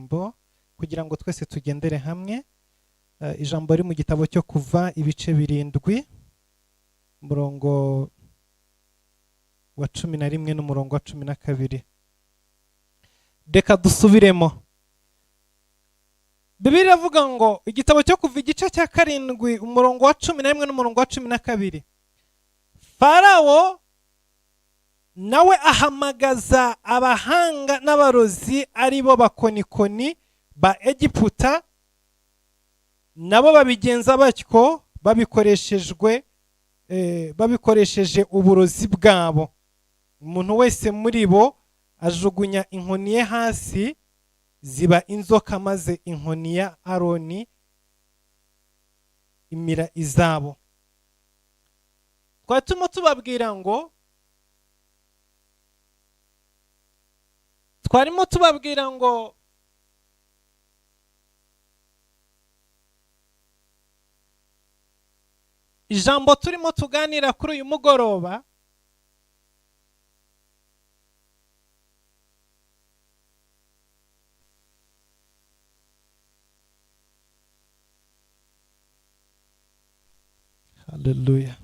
Ijambo kugira ngo twese tugendere hamwe. Ijambo riri mu gitabo cyo Kuva, ibice 7, umurongo wa 11 n'umurongo wa 12. Reka dusubiremo. Bibiliya iravuga ngo, igitabo cyo Kuva, igice cya 7, umurongo wa 11 n'umurongo wa 12: Farawo nawe ahamagaza abahanga n'abarozi, ari bo bakonikoni ba Egiputa, nabo babigenza batyo babikoresheje uburozi bwabo. Umuntu wese muri bo ajugunya inkoni ye hasi, ziba inzoka, maze inkoni ya Aroni imira izabo. Twari turimo tubabwira ngo, twarimo tubabwira ngo ijambo turimo tuganira kuri uyu mugoroba Haleluya,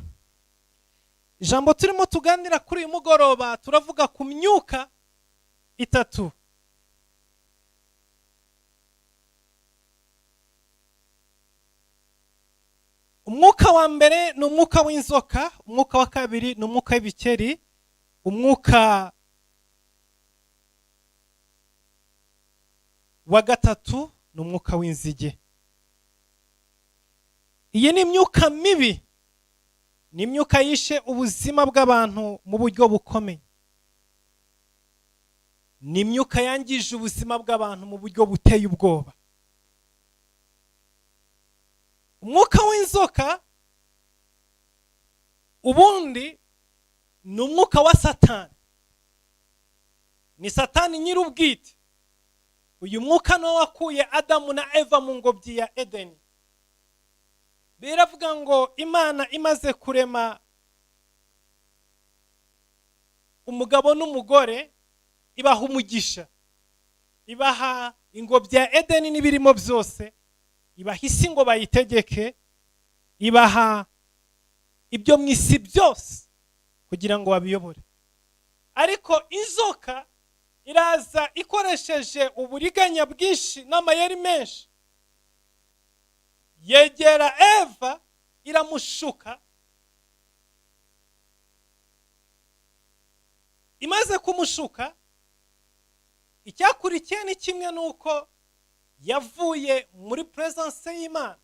ijambo turimo tuganira kuri uyu mugoroba, turavuga ku myuka itatu. Umwuka wa mbere ni umwuka w'inzoka, umwuka wa kabiri ni umwuka w'ibikeri, umwuka wa gatatu ni umwuka w'inzige. Iyi ni imyuka mibi, ni imyuka yishe ubuzima bw'abantu mu buryo bukomeye, ni imyuka yangije ubuzima bw'abantu mu buryo buteye ubwoba. Umwuka w'inzoka ubundi ni umwuka wa Satani, ni Satani nyir'ubwite. Uyu mwuka niwo wakuye Adamu na Eva mu ngobyi ya Edeni. Biravuga ngo Imana imaze kurema umugabo n'umugore, ibaha umugisha, ibaha ingobyi ya Edeni n'ibirimo byose, ibaha isi ngo bayitegeke, ibaha ibyo mu isi byose kugira ngo babiyobore. Ariko inzoka iraza ikoresheje uburiganya bwinshi n'amayeri menshi, yegera Eva, iramushuka. Imaze kumushuka, icyakurikiye ni kimwe n'uko yavuye muri presence y'Imana,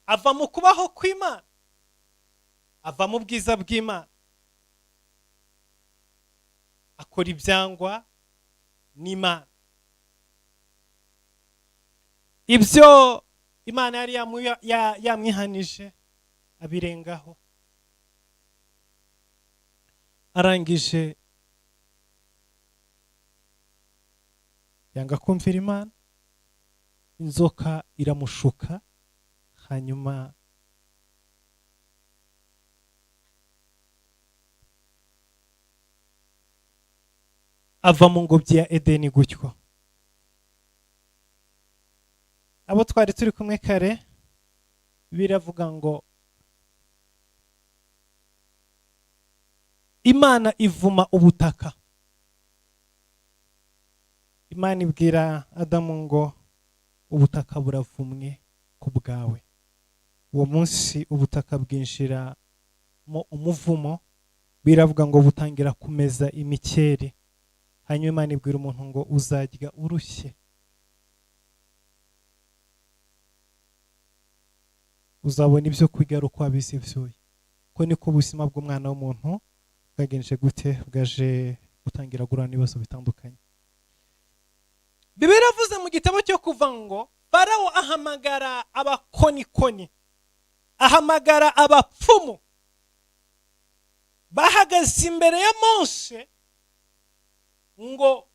ava mu kubaho kw'Imana, ava mu bwiza bw'Imana, akora ibyangwa n'Imana. Ibyo Imana yari yamwihanije abirengaho. Arangije yanga kumvira Imana, inzoka iramushuka, hanyuma ava mu ngobyi ya Edeni gutyo. Abo twari turi kumwe kare, biravuga ngo Imana ivuma ubutaka. Imana ibwira Adamu ngo ubutaka buravumwe ku bwawe. Uwo munsi ubutaka bwinjiramo umuvumo. Biravuga ngo butangira kumeza imikeri. Hanyuma Imana ibwira umuntu ngo uzarya urushye, uzabona ibyo kurya ari uko wabize ibyuya. Ko niko ubuzima bw'umwana w'umuntu bwagenje gute, bwaje gutangira guhura n'ibibazo bitandukanye. Bibiliya iravuze mu gitabo cyo Kuva ngo Farawo ahamagara abakonikoni, ahamagara abapfumu, bahagaze imbere ya Mose ngo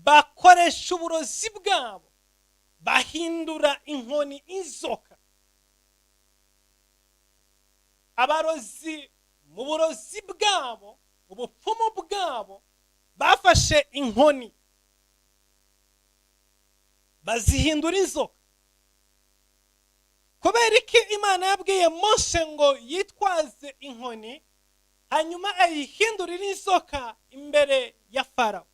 bakoreshe uburozi bwabo, bahindura inkoni inzoka. Abarozi mu burozi bwabo, mu bupfumu bwabo, bafashe inkoni. Bazihindura inzoka. Kubera iki Imana yabwiye Mose ngo yitwaze inkoni, hanyuma ayihindurire inzoka imbere ya Farawo?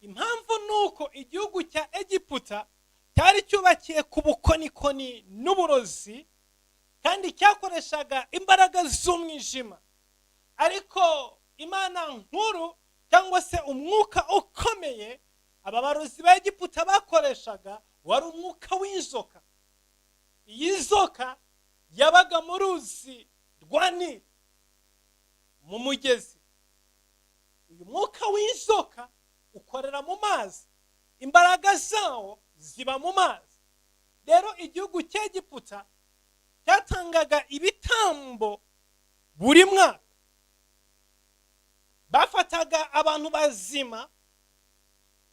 Impamvu ni uko igihugu cya Egiputa cyari cyubakiye ku bukonikoni n'uburozi, kandi cyakoreshaga imbaraga z'umwijima. Ariko Imana nkuru, cyangwa se umwuka ukomeye aba barozi ba Egiputa bakoreshaga, wari umwuka w'inzoka. Iyi nzoka yabaga mu ruzi rwa Nili, mu mugezi. Uyu mwuka w'inzoka ukorera mu mazi, imbaraga zawo ziba mu mazi. Rero igihugu cy'Egiputa cyatangaga ibitambo buri mwaka. Bafataga abantu bazima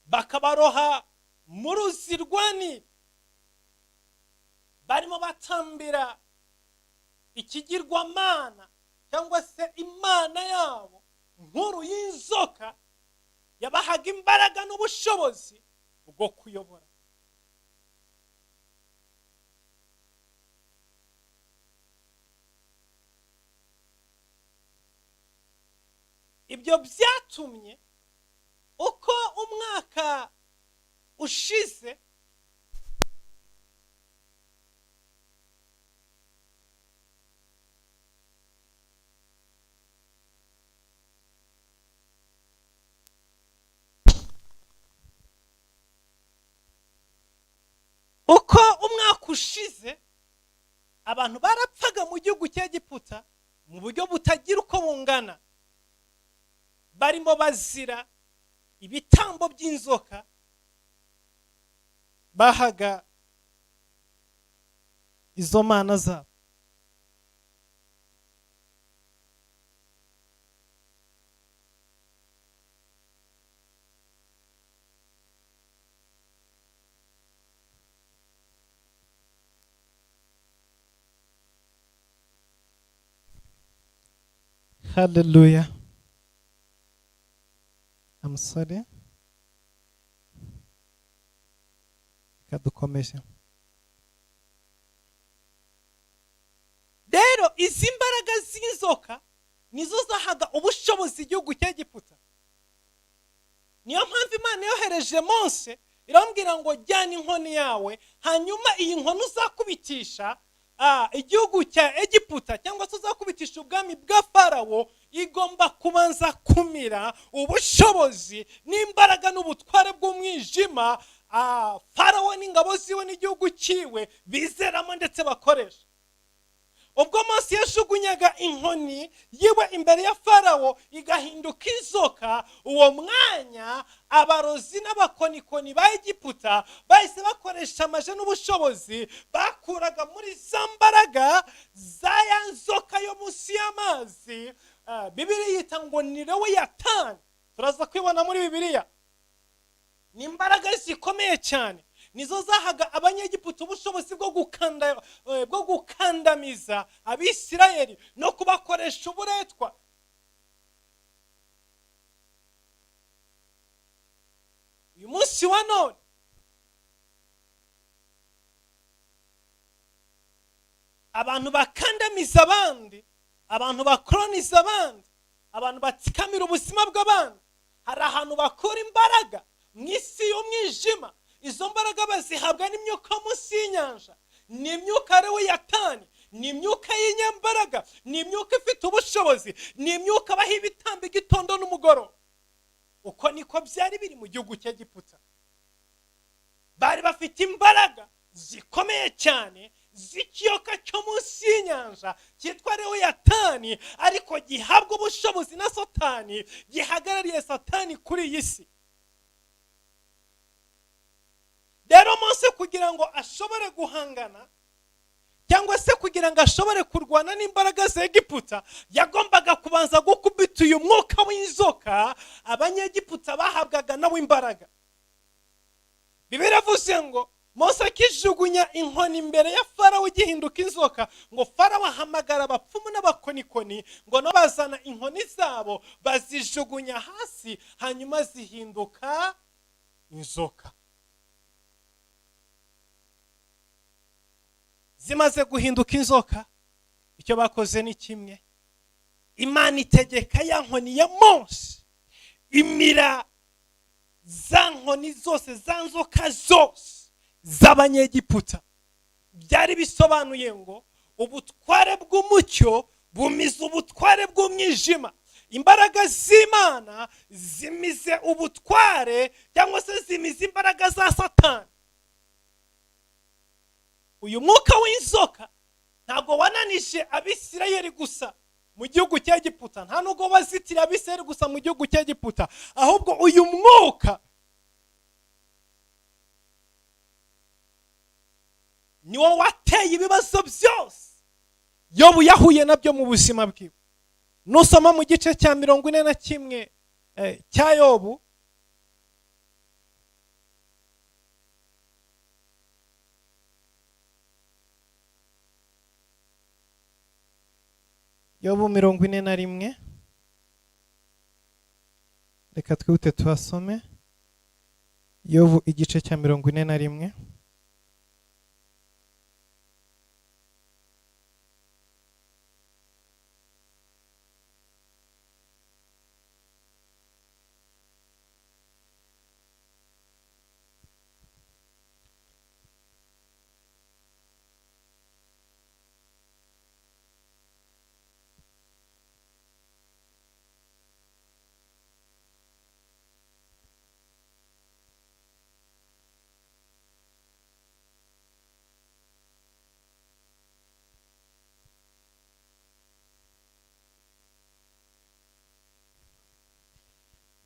bakabaroha mu ruzi rwa Nili, barimo batambira ikigirwamana cyangwa se imana yabo nkuru y'inzoka, yabahaga imbaraga n'ubushobozi bwo kuyobora. Ibyo byatumye uko umwaka ushize uko umwaka ushize abantu barapfaga mu gihugu cy'Egiputa mu buryo butagira uko bungana, barimo bazira ibitambo by'inzoka bahaga izo mana zabo. Hallelujah. I'm sorry. Reka dukomeje. Rero izi mbaraga z'inzoka nizo zahaga ubushobozi igihugu cy'Egiputa. Niyo mpamvu Imana yohereje Mose, irambwira ngo: "Jyana inkoni yawe, hanyuma iyi nkoni uzakubitisha igihugu cya Egiputa, cyangwa se uzakubitisha ubwami bwa Farawo, igomba kubanza kumira ubushobozi n'imbaraga n'ubutware bw'umwijima Farawo n'ingabo ziwe n'igihugu cyiwe bizeramo ndetse bakoresha." Ubwo Mose yajugunyaga inkoni yiwe imbere ya Farawo igahinduka inzoka, uwo mwanya abarozi n'abakonikoni ba Egiputa bahise bakoresha amaje n'ubushobozi bakuraga muri za mbaraga za ya nzoka yo munsi y'amazi. Bibiliya yita ngo ni Lewiyatani, turaza kwibona muri Bibiliya. Ni imbaraga zikomeye cyane, nizo zahaga Abanyegiputa ubushobozi bwo gukandamiza Abisirayeli no kubakoresha uburetwa. Uyu munsi wa none abantu bakandamiza abandi, abantu bakoroniza abandi, abantu batsikamira ubuzima bw'abandi, hari ahantu bakura imbaraga mu isi y'umwijima. Izo mbaraga bazihabwa n'imyuka yo munsi y'inyanja, ni imyuka Lewiyatani, ni imyuka y'inyambaraga, ni imyuka ifite ubushobozi, ni imyuka baha ibitambo igitondo n'umugoroba. Uko niko byari biri mu gihugu cy'Egiputa. Bari bafite imbaraga zikomeye cyane z'ikiyoka cyo munsi y'inyanja cyitwa Lewiyatani, ariko gihabwa ubushobozi na Satani, gihagarariye Satani kuri iyi si. Rero Mose kugira ngo ashobore guhangana, cyangwa se kugira ngo ashobore kurwana n'imbaraga za Egiputa, yagombaga kubanza gukubita uyu mwuka w'inzoka Abanyegiputa bahabwaga nawe imbaraga. Bibiliya iravuze ngo Mose akijugunya inkoni imbere ya Farawo igihinduka inzoka, ngo Farawo ahamagara abapfumu n'abakonikoni, ngo nabo bazana inkoni zabo bazijugunya hasi, hanyuma zihinduka inzoka. Zimaze guhinduka inzoka, icyo bakoze ni kimwe: Imana itegeka ya nkoni ya Mose, imira za nkoni zose, za nzoka zose z'Abanyegiputa. Byari bisobanuye ngo ubutware bw'umucyo bumize ubutware bw'umwijima. Imbaraga z'Imana zimize ubutware, cyangwa se zimize imbaraga za Satani. Uyu mwuka w'inzoka ntabwo wananije Abisirayeli gusa mu gihugu cya Egiputa, nta nubwo wazitira Abisirayeli gusa mu gihugu cya Egiputa, ahubwo uyu mwuka niwo wateye ibibazo byose Yobu yahuye nabyo mu buzima bwiwe. Nusoma mu gice cya 41 cya Yobu, Yobu 41, reka twihute tuhasome. Yobu igice cya 41.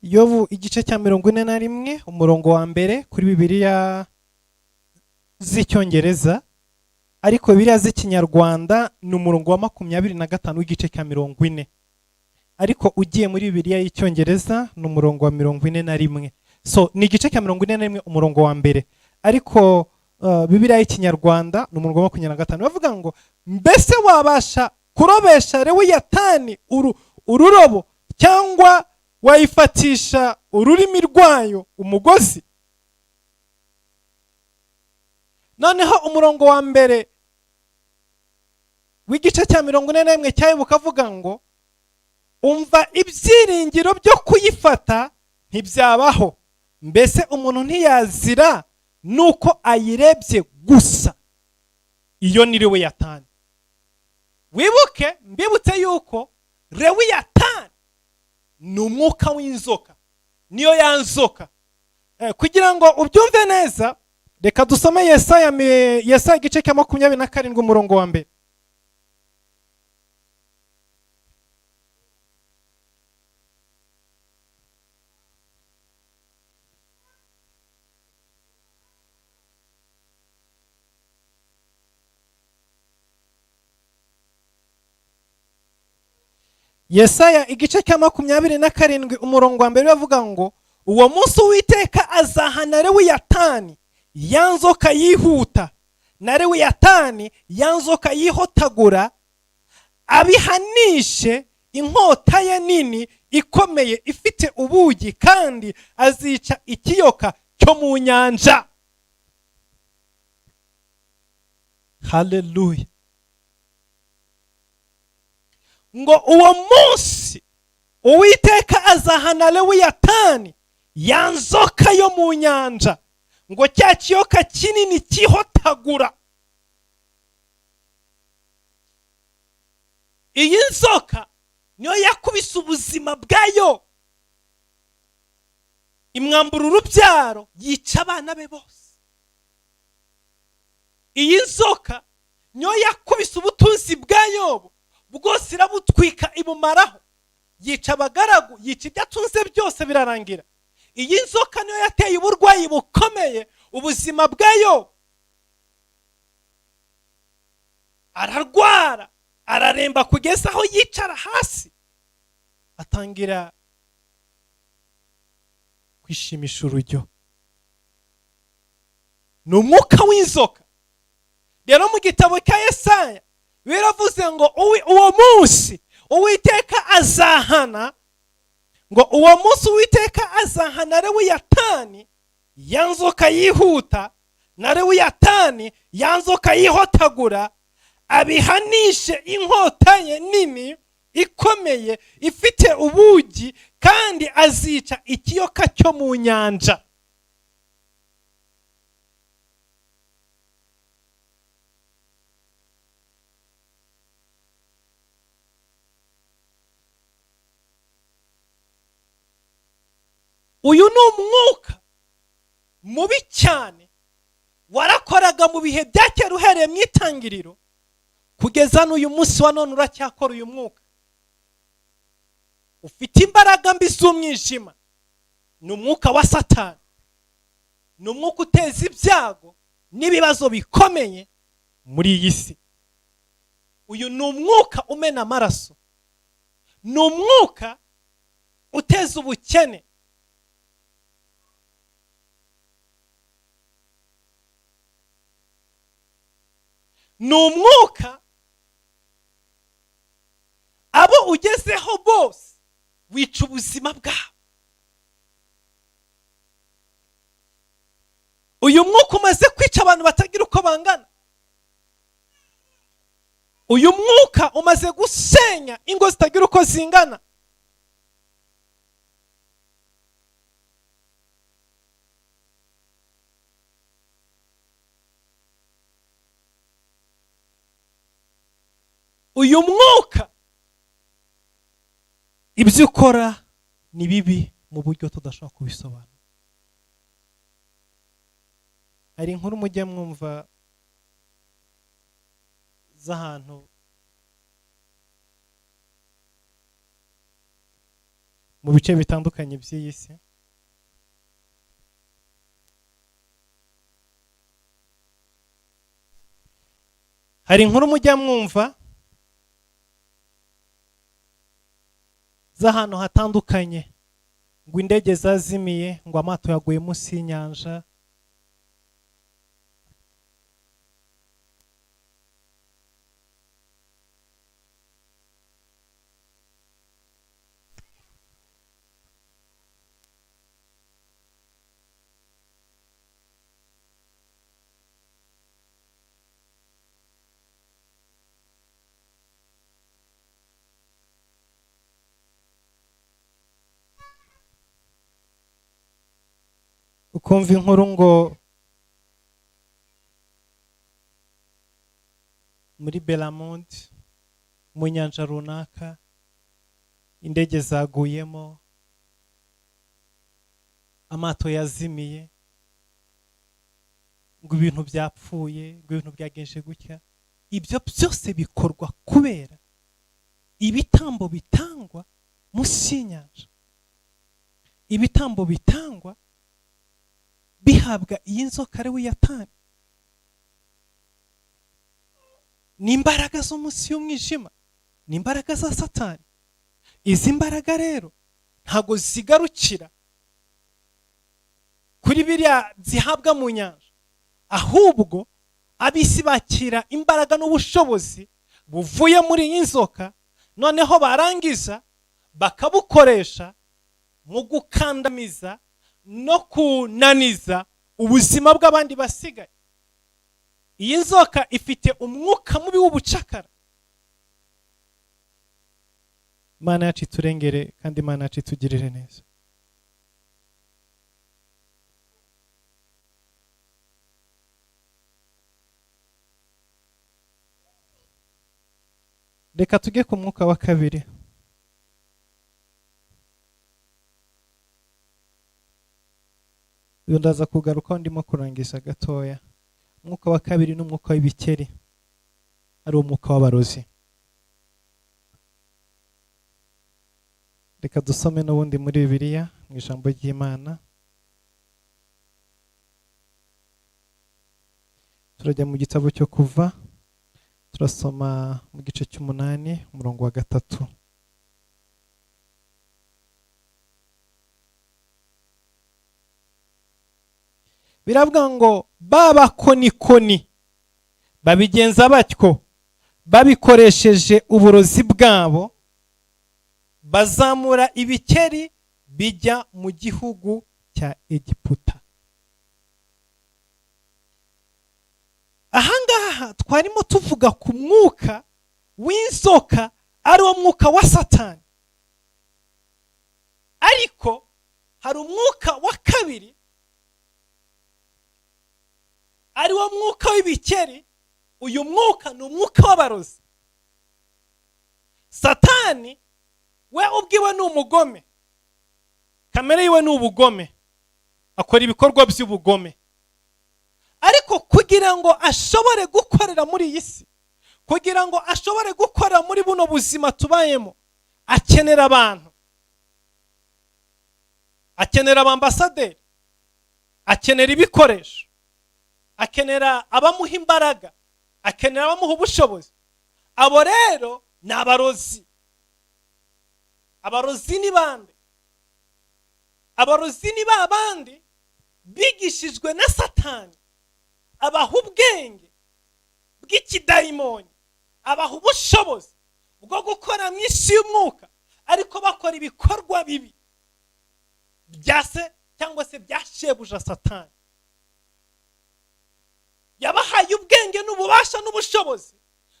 Yobu igice cya 41, umurongo wa mbere kuri Bibiliya z'Icyongereza, ariko Bibiliya z'Ikinyarwanda ni umurongo wa 25 w'igice cya 40, ariko ugiye muri Bibiliya y'Icyongereza ni umurongo wa 41. So ni igice cya 41, umurongo wa mbere, ariko Bibiliya y'Ikinyarwanda ni umurongo wa 25. Bavuga ngo: "Mbese wabasha kurobesha Lewiyatani ururobo, cyangwa wayifatisha ururimi rwayo umugozi?" Noneho umurongo wa mbere w'igice cya 41 cyayo bukavuga ngo: "Umva, ibyiringiro byo kuyifata ntibyabaho. Mbese umuntu ntiyazira nuko ayirebye gusa?" Iyo ni Lewiyatani. Wibuke, mbibutse yuko Lewiyatani ni umwuka w'inzoka, niyo ya nzoka. Kugira ngo ubyumve neza, reka dusome Yesaya igice cya 27, umurongo wa mbere. Yesaya igice cya 27, umurongo wa mbere, bavuga ngo: "Uwo munsi Uwiteka azahana Lewiyatani, ya nzoka yihuta, na Lewiyatani, ya nzoka yihotagura, abihanishe inkota ye nini ikomeye ifite ubugi, kandi azica ikiyoka cyo mu nyanja." Haleluya! Ngo uwo munsi Uwiteka azahana Lewiyatani, ya nzoka yo mu nyanja, ngo cya kiyoka kinini cyihotagura. Iyi nzoka niyo yakubise ubuzima bwayo, imwambura urubyaro, yica abana be bose. Iyi nzoka niyo yakubise ubutunzi bwa Yobu bwose, irabutwika, ibumaraho, yica abagaragu, yica ibyo atunze byose, birarangira. Iyi nzoka niyo yateye uburwayi bukomeye ubuzima bwayo, ararwara, araremba kugeza aho yicara hasi, atangira kwishimisha urujyo. Ni umwuka w'inzoka. Rero mu gitabo cya Yesaya biravuze ngo uwo munsi Uwiteka azahana, ngo uwo munsi Uwiteka azahana Lewiyatani, ya nzoka yihuta. Na Lewiyatani, ya nzoka yihotagura, abihanishe inkota ye nini ikomeye ifite ubugi, kandi azica ikiyoka cyo mu nyanja. Uyu ni umwuka mubi cyane warakoraga mu bihe bya kera, uhereye mu itangiriro kugeza n'uyu munsi wa none uracyakora. Uyu mwuka ufite imbaraga mbi z'umwijima, ni umwuka wa Satani, ni umwuka uteza ibyago n'ibibazo bikomeye muri iyi si. Uyu ni umwuka umena amaraso, ni umwuka uteza ubukene. Ni umwuka abo ugezeho bose wica ubuzima bwabo. Uyu mwuka umaze kwica abantu batagira uko bangana. Uyu mwuka umaze gusenya ingo zitagira uko zingana. Uyu mwuka, ibyo ukora ni bibi mu buryo tudashobora kubisobanura. Hari inkuru mujya mwumva z'ahantu mu bice bitandukanye by'iyi si. Hari inkuru mujya mwumva z'ahantu hatandukanye, ngo indege zazimiye, ngo amato yaguye munsi y'inyanja. Ukumva inkuru ngo muri Belamonde, mu nyanja runaka, indege zaguyemo, amato yazimiye, ngo ibintu byapfuye, ngo ibintu byagenje gutya. Ibyo byose bikorwa kubera ibitambo bitangwa munsi y'inyanja, ibitambo bitangwa bihabwa iyi nzoka ari we yatani. Ni imbaraga zo munsi y'umwijima, ni imbaraga za Satani. Izi mbaraga rero ntabwo zigarukira kuri biriya zihabwa mu nyanja, ahubwo ab'isi bakira imbaraga n'ubushobozi buvuye muri iyi nzoka, noneho barangiza bakabukoresha mu gukandamiza no kunaniza ubuzima bw'abandi basigaye. Iyi nzoka ifite umwuka mubi w'ubucakara. Imana yacu iturengere, kandi Imana yacu itugirire neza. Reka tujye ku mwuka wa kabiri. Uyu ndaza kugarukaho ndimo kurangiza gatoya. Umwuka wa kabiri ni umwuka w'ibikeri, ari umwuka w'abarozi. Reka dusome n'ubundi muri Bibiliya, mu ijambo ry'Imana. Turajya mu gitabo cyo Kuva, turasoma mu gice cy'umunani, umurongo wa 3. Biravuga ngo babakonikoni babigenza batyo, babikoresheje uburozi bwabo, bazamura ibikeri bijya mu gihugu cya Egiputa. Ahangaha twarimo tuvuga ku mwuka w'inzoka, ari wo mwuka wa Satani. Ariko hari umwuka wa kabiri, ari wo mwuka w'ibikeri. Uyu mwuka ni umwuka w'abarozi. Satani we ubwiwe ni umugome, kamere yiwe ni ubugome, akora ibikorwa by'ubugome. Ariko kugira ngo ashobore gukorera muri iyi si, kugira ngo ashobore gukorera muri buno buzima tubayemo, akenera abantu, akenera abambasaderi, akenera ibikoresho, akenera abamuha imbaraga, akenera abamuha ubushobozi. Abo rero ni abarozi. Abarozi ni bande? Abarozi ni ba bandi bigishijwe na Satani, abaha ubwenge bw'ikidayimoni, abaha ubushobozi bwo gukora mu isi y'umwuka, ariko bakora ibikorwa bibi bya se cyangwa se bya shebuja Satani. Yabahaye ubwenge n'ububasha n'ubushobozi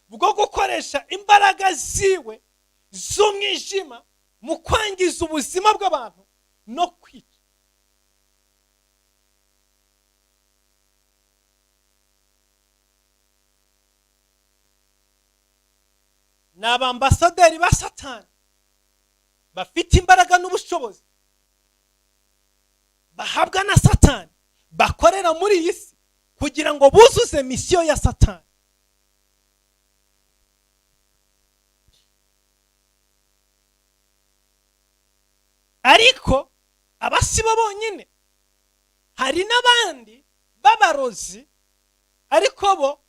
bwo gukoresha imbaraga ziwe z'umwijima mu kwangiza ubuzima bw'abantu no kwica. Ni abambasaderi ba Satani bafite imbaraga n'ubushobozi bahabwa na Satani, bakorera muri iyi si kugira ngo buzuze misiyo ya Satani. Ariko aba si bo bonyine, hari n'abandi b'abarozi, ariko bo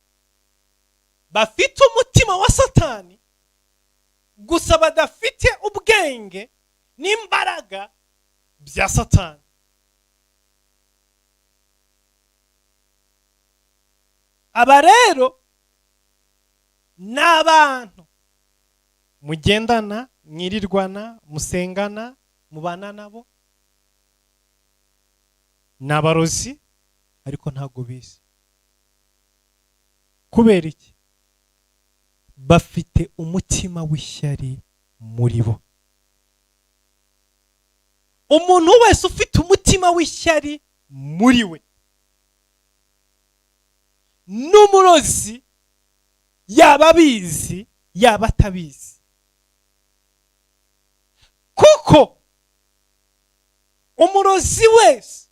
bafite umutima wa Satani gusa, badafite ubwenge n'imbaraga bya Satani. Aba rero ni abantu mugendana, mwirirwana, musengana, mubana nabo, ni abarozi ariko ntabwo bizi. Kubera iki? Bafite umutima w'ishyari muri bo. Umuntu wese ufite umutima w'ishyari muri we n'umurozi, yaba abizi yaba atabizi, kuko umurozi wese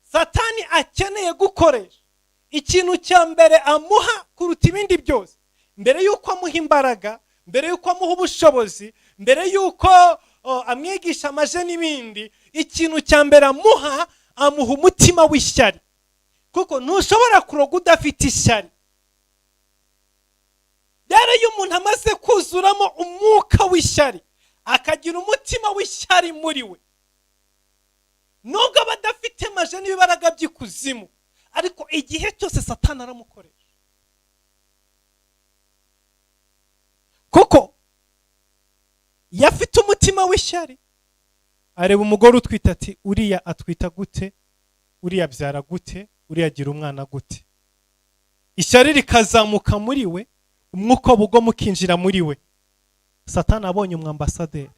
Satani akeneye gukoresha, ikintu cya mbere amuha kuruta ibindi byose, mbere y'uko amuha imbaraga, mbere y'uko amuha ubushobozi, mbere y'uko amwigisha amaje n'ibindi, ikintu cya mbere amuha, amuha umutima w'ishyari, kuko ntushobora kuroga udafite ishyari. Rero iyo umuntu amaze kuzuramo umwuka w'ishyari, akagira umutima w'ishyari muri we, nubwo aba adafite maje n'ibibaraga by'ikuzimu, ariko igihe cyose Satani aramukoresha, kuko iyo afite umutima w'ishyari areba umugore utwite ati uriya atwita gute, uriya abyara gute, uriya agira umwana gute. Ishyari rikazamuka muri we, umwuka w'ubugome ukinjira muri we. Satani abonye umwambasaderi.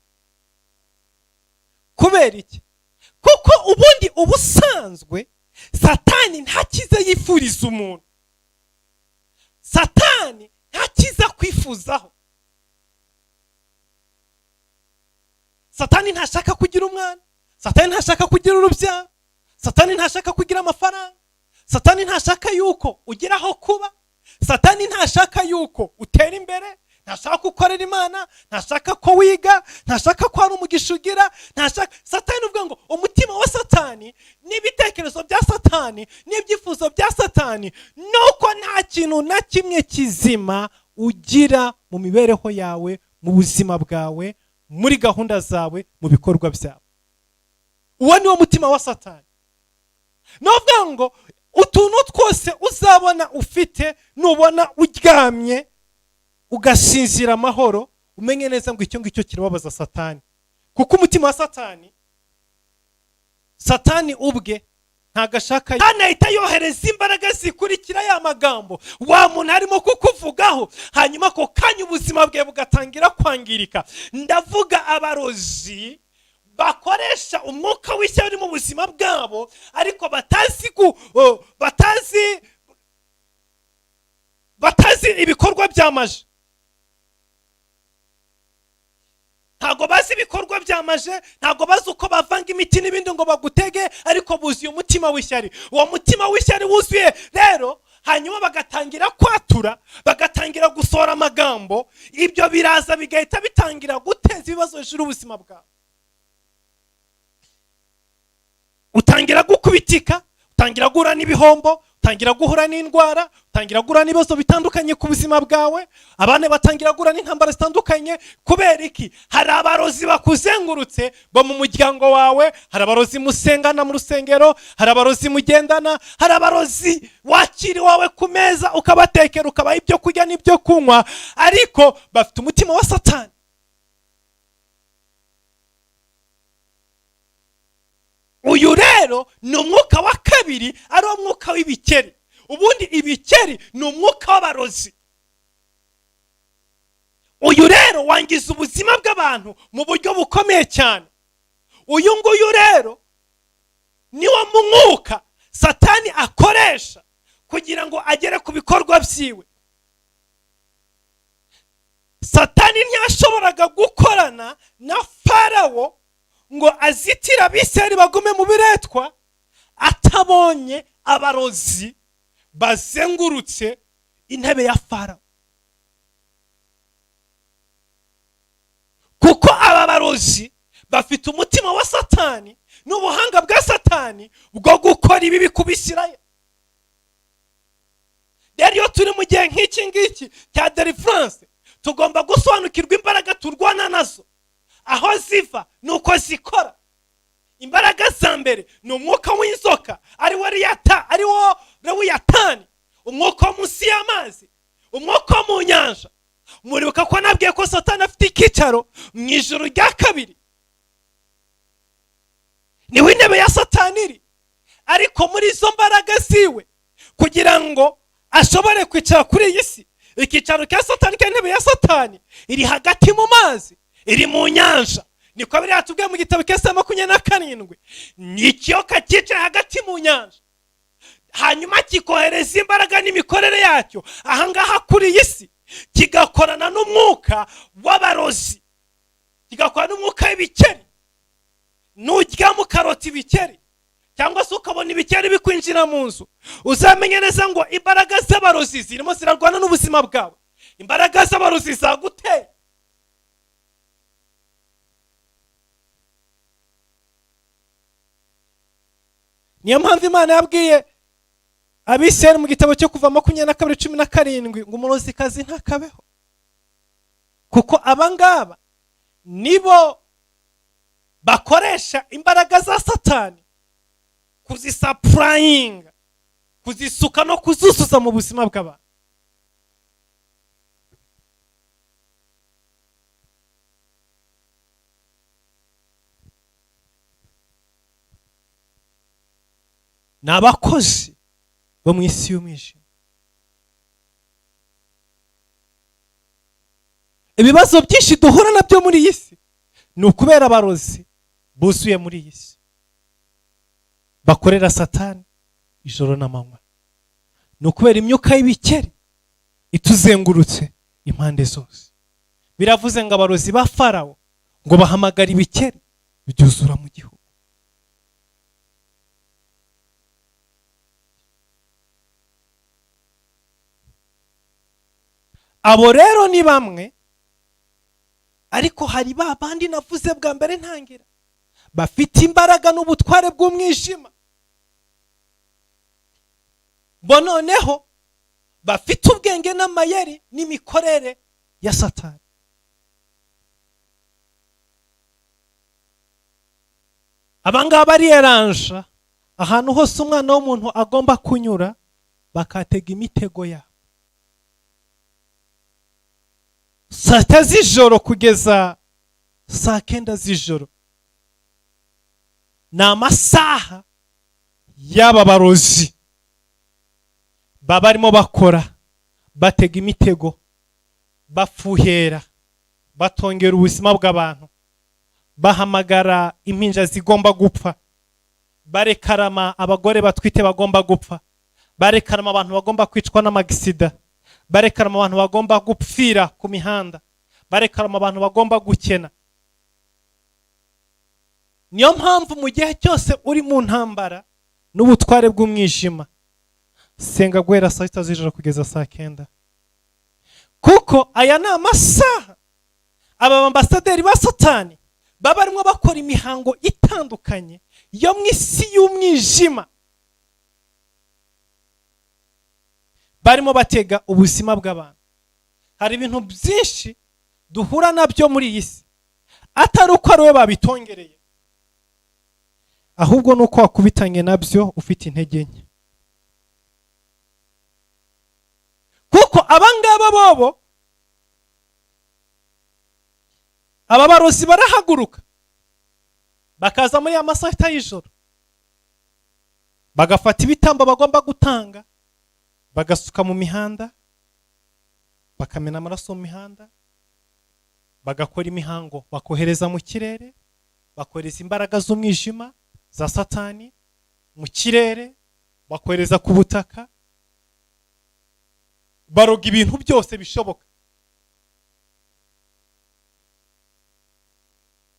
Kubera iki? Kuko ubundi ubusanzwe Satani nta cyiza yifuriza umuntu, Satani nta cyiza kwifuzaho. Satani ntashaka kugira umwana, Satani ntashaka kugira urubyaro, Satani ntashaka kugira amafaranga, Satani ntashaka yuko ugira aho kuba, Satani ntashaka yuko utera imbere, ntashaka ko ukorera Imana, ntashaka ko wiga, ntashaka ko hari umugisha ugira, ntashaka. Satani uvuga ngo umutima wa Satani n'ibitekerezo bya Satani n'ibyifuzo bya Satani nuko nta kintu na kimwe kizima ugira mu mibereho yawe, mu buzima bwawe, muri gahunda zawe, mu bikorwa byawe. Uwo ni wo mutima wa Satani. Ni ukuvuga ngo utuntu twose uzabona ufite, nubona uryamye ugasinzira amahoro, umenye neza ngo icyo ngicyo kirababaza Satani, kuko umutima wa Satani, Satani ubwe Ntabwo ashaka. Hano ahita yohereza imbaraga zikurikira ya magambo wa muntu arimo kukuvugaho, hanyuma ako kanya ubuzima bwe bugatangira kwangirika. Ndavuga abarozi bakoresha umwuka w'ishyari mu buzima bwabo, ariko batazi ibikorwa bya magie. Ntabwo bazi ibikorwa bya magie, ntabwo bazi uko bavanga imiti n'ibindi ngo bagutege, ariko buzuye umutima w'ishyari. Uwo mutima w'ishyari wuzuye rero, hanyuma bagatangira kwatura, bagatangira gusohora amagambo. Ibyo biraza bigahita bitangira guteza ibibazo hejuru y'ubuzima bwawe. Utangira gukubitika, utangira guhura n'ibihombo, utangira guhura n'indwara, utangira guhura n'ibibazo bitandukanye ku buzima bwawe. Abana batangira guhura n'intambara zitandukanye. Kubera iki? Hari abarozi bakuzengurutse bo mu muryango wawe, hari abarozi musengana mu rusengero, hari abarozi mugendana, hari abarozi wakira iwawe ku meza, ukabatekera, ukabaha ibyo kurya n'ibyo kunywa, ariko bafite umutima wa Satani. Uyu rero ni umwuka wa kabiri, ari wo mwuka w'ibikeri. Ubundi ibikeri ni umwuka w'abarozi. Uyu rero wangiza ubuzima bw'abantu mu buryo bukomeye cyane. Uyu nguyu rero ni wo mwuka Satani akoresha kugira ngo agere ku bikorwa byiwe. Satani ntiyashoboraga gukorana na Farawo ngo azitire Abisirayeli bagume mu biretwa atabonye abarozi bazengurutse intebe ya Farawo, kuko aba barozi bafite umutima wa Satani n'ubuhanga bwa Satani bwo gukora ibibi ku Bisirayeli. Rero iyo turi mu gihe nk'iki ngiki cya deliverance, tugomba gusobanukirwa imbaraga turwana nazo, aho ziva nuko zikora. Imbaraga za mbere ni umwuka w'inzoka, ari wo riyata, ari wo Lewiyatani, umwuka wo munsi y'amazi, umwuka wo mu nyanja. Muribuka ko nabwiye ko Satani afite icyicaro mu ijuru rya kabiri, niho intebe ya Satani iri. Ariko muri izo mbaraga ziwe, kugira ngo ashobore kwicara kuri iyi si, icyicaro cya Satani cy'intebe ya Satani iri hagati mu mazi, iri mu nyanja. Niko biriya tubwiye mu gitabo cya 27. Ni ikiyoka cyicaye hagati mu nyanja, hanyuma kikohereza imbaraga n'imikorere yacyo ahangaha kuri iyi si, kigakorana n'umwuka w'abarozi, kigakorana n'umwuka w'ibikeri. Nuryama ukarota ibikeri, cyangwa se ukabona ibikeri bikwinjira mu nzu, uzamenye neza ngo imbaraga z'abarozi zirimo zirarwana n'ubuzima bwawe, imbaraga z'abarozi zaguteye. Niyo mpamvu Imana yabwiye Abisirayeli mu gitabo cyo Kuva 22:17 ngo umurozikazi ntakabeho, kuko abangaba nibo bakoresha imbaraga za Satani kuzisupplyinga, kuzisuka no kuzuzuza mu buzima bw'abantu. Ni abakozi bo mu isi y'umwijima. Ibibazo byinshi duhura nabyo muri iyi si ni ukubera abarozi buzuye muri iyi si, bakorera Satani ijoro n'amanywa. Ni ukubera imyuka y'ibikeri ituzengurutse impande zose. Biravuze ngo abarozi ba Farawo ngo bahamagara ibikeri, byuzura mu gihugu. Abo rero ni bamwe, ariko hari ba bandi navuze bwa mbere ntangira, bafite imbaraga n'ubutware bw'umwijima. Bo noneho bafite ubwenge n'amayeri n'imikorere ya Satani. Abangaba bariyeranja ahantu hose umwana w'umuntu agomba kunyura, bakatega imitego yabo. Saa 6 z'ijoro kugeza saa 9 z'ijoro ni amasaha Y'aba barozi baba barimo bakora, batega imitego, bafuhera, batongera ubuzima bw'abantu, bahamagara impinja zigomba gupfa, barekarama abagore batwite bagomba gupfa, barekarama abantu bagomba kwicwa n'amagisida, barekarama abantu bagomba gupfira ku mihanda, barekarama abantu bagomba gukena. Niyo mpamvu mu gihe cyose uri mu ntambara n'ubutware bw'umwijima, senga guhera saa 6 z'ijoro kugeza saa 9, kuko aya ni amasaha aba bambasaderi ba Satani baba barimo bakora imihango itandukanye yo mu isi y'umwijima, barimo batega ubuzima bw'abantu. Hari ibintu byinshi duhura nabyo muri iyi si atari uko ari we babitongereye, ahubwo ni uko wakubitanye nabyo ufite intege nke, kuko abangaba bobo, aba barozi barahaguruka bakaza muri ya masaha y'ijoro, bagafata ibitambo bagomba gutanga, bagasuka mu mihanda, bakamena amaraso mu mihanda, bagakora imihango, bakohereza mu kirere, bakohereza imbaraga z'umwijima za Satani mu kirere, bakohereza ku butaka, baroga ibintu byose bishoboka,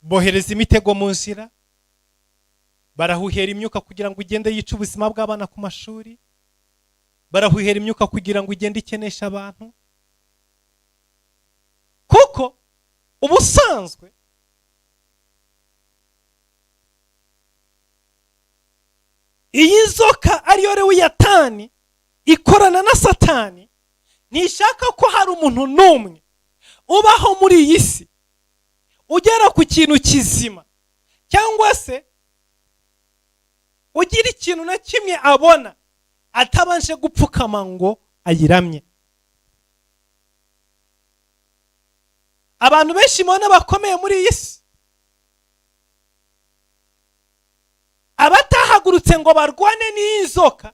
bohereza imitego mu nzira, barahuhera imyuka kugira ngo ugende yice ubuzima bw'abana ku mashuri, barahuhera imyuka kugira ngo ugende ikenesha abantu, kuko ubusanzwe iyi nzoka ariyo Lewiyatani ikorana na Satani ntishaka ko hari umuntu n'umwe ubaho muri iyi si ugera ku kintu kizima, cyangwa se ugira ikintu na kimwe abona atabanje gupfukama ngo ayiramye. Abantu benshi mubona bakomeye muri iyi si, abatahagurutse ngo barwane n'iyi nzoka,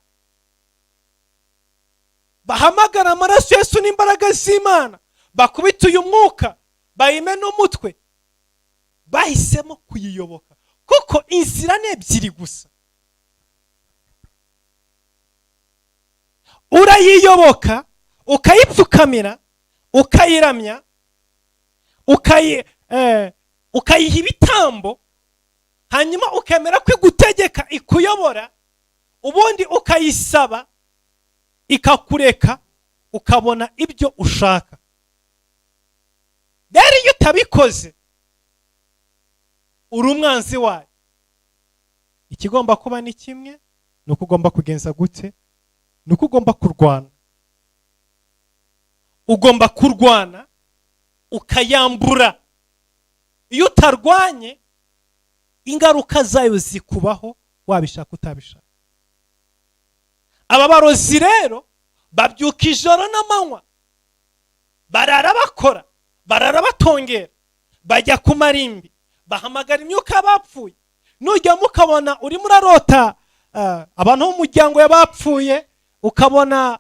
bahamagara amaraso Yesu n'imbaraga z'Imana, bakubita uyu mwuka, bayimena umutwe, bahisemo kuyiyoboka, kuko inzira ni ebyiri gusa: urayiyoboka ukayipfukamira, ukayiramya, ukayiha ibitambo, hanyuma ukemera ko igutegeka, ikuyobora, ubundi ukayisaba ikakureka ukabona ibyo ushaka. Rero iyo utabikoze uri umwanzi wayo. Ikigomba kuba ni kimwe, ni uko ugomba kugenza gute? Ni uko ugomba kurwana. Ugomba kurwana ukayambura. Iyo utarwanye, ingaruka zayo zikubaho wabishaka utabishaka. Aba barozi rero babyuka ijoro n'amanywa, barara bakora, barara batongera, bajya ku marimbi, bahamagara imyuka y'abapfuye. Nujyamo ukabona urimo urarota abantu b'umuryango y'abapfuye, ukabona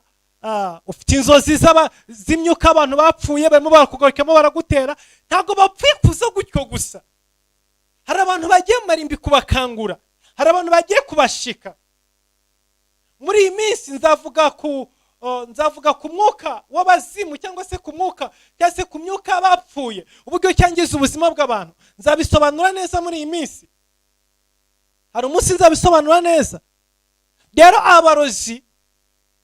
ufite inzozi z'imyuka y'abantu bapfuye, barimo barakugarukamo baragutera, ntabwo bapfuye kuza gutyo gusa. Hari abantu bagiye mu marimbi kubakangura, hari abantu bagiye kubashika. Muri iyi minsi nzavuga ku mwuka w'abazimu, cyangwa se ku mwuka, cyangwa se ku myuka y'abapfuye, uburyo cyangiza ubuzima bw'abantu. Nzabisobanura neza muri iyi minsi, hari umunsi nzabisobanura neza. Rero abarozi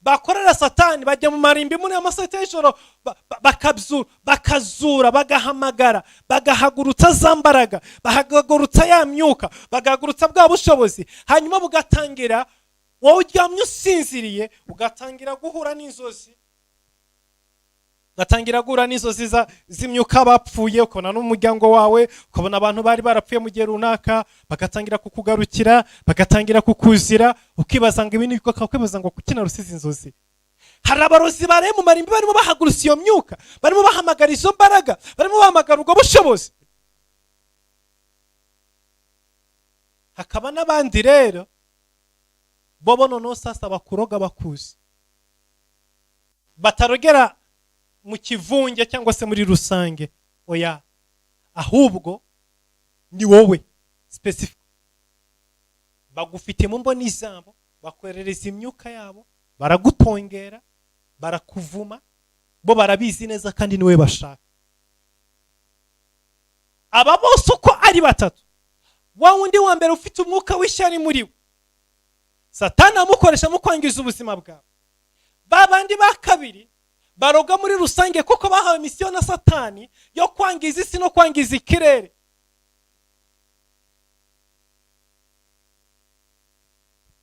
bakorera Satani bajya mu marimbi muri amasaha y'ijoro, bakazura, bagahamagara, bagahagurutsa za mbaraga, bahagurutsa ya myuka, bagahagurutsa bwa bushobozi, hanyuma bugatangira, wowe uryamye usinziriye ugatangira guhura n'inzozi, ugatangira guhura n'inzozi z'imyuka bapfuye, ukabona n'umuryango wawe, ukabona abantu bari barapfuye mu gihe runaka, bagatangira kukugarukira, bagatangira kukuzira, ukibaza ngo ibi ni, ukakwibaza ngo kuki narusize inzozi. Hari abarozi baraye mu marimbi barimo bahagurutsa iyo myuka, barimo bahamagara izo mbaraga, barimo bahamagara ubwo bushobozi. Hakaba n'abandi rero Bobo noneho sasa bakuroga bakuzi, batarogera mu kivunge cyangwa se muri rusange, oya, ahubwo ni wowe specific bagufite mu mboni zabo, bakoherereza imyuka yabo, baragutongera, barakuvuma. Bo barabizi neza kandi niwe bashaka. Aba bose uko ari batatu, wa wundi wa mbere ufite umwuka w'ishyari muri we, Satani amukoresha mu kwangiza ubuzima bwawe. Ba bandi ba kabiri baroga muri rusange, kuko bahawe misiyo na Satani yo kwangiza isi no kwangiza ikirere.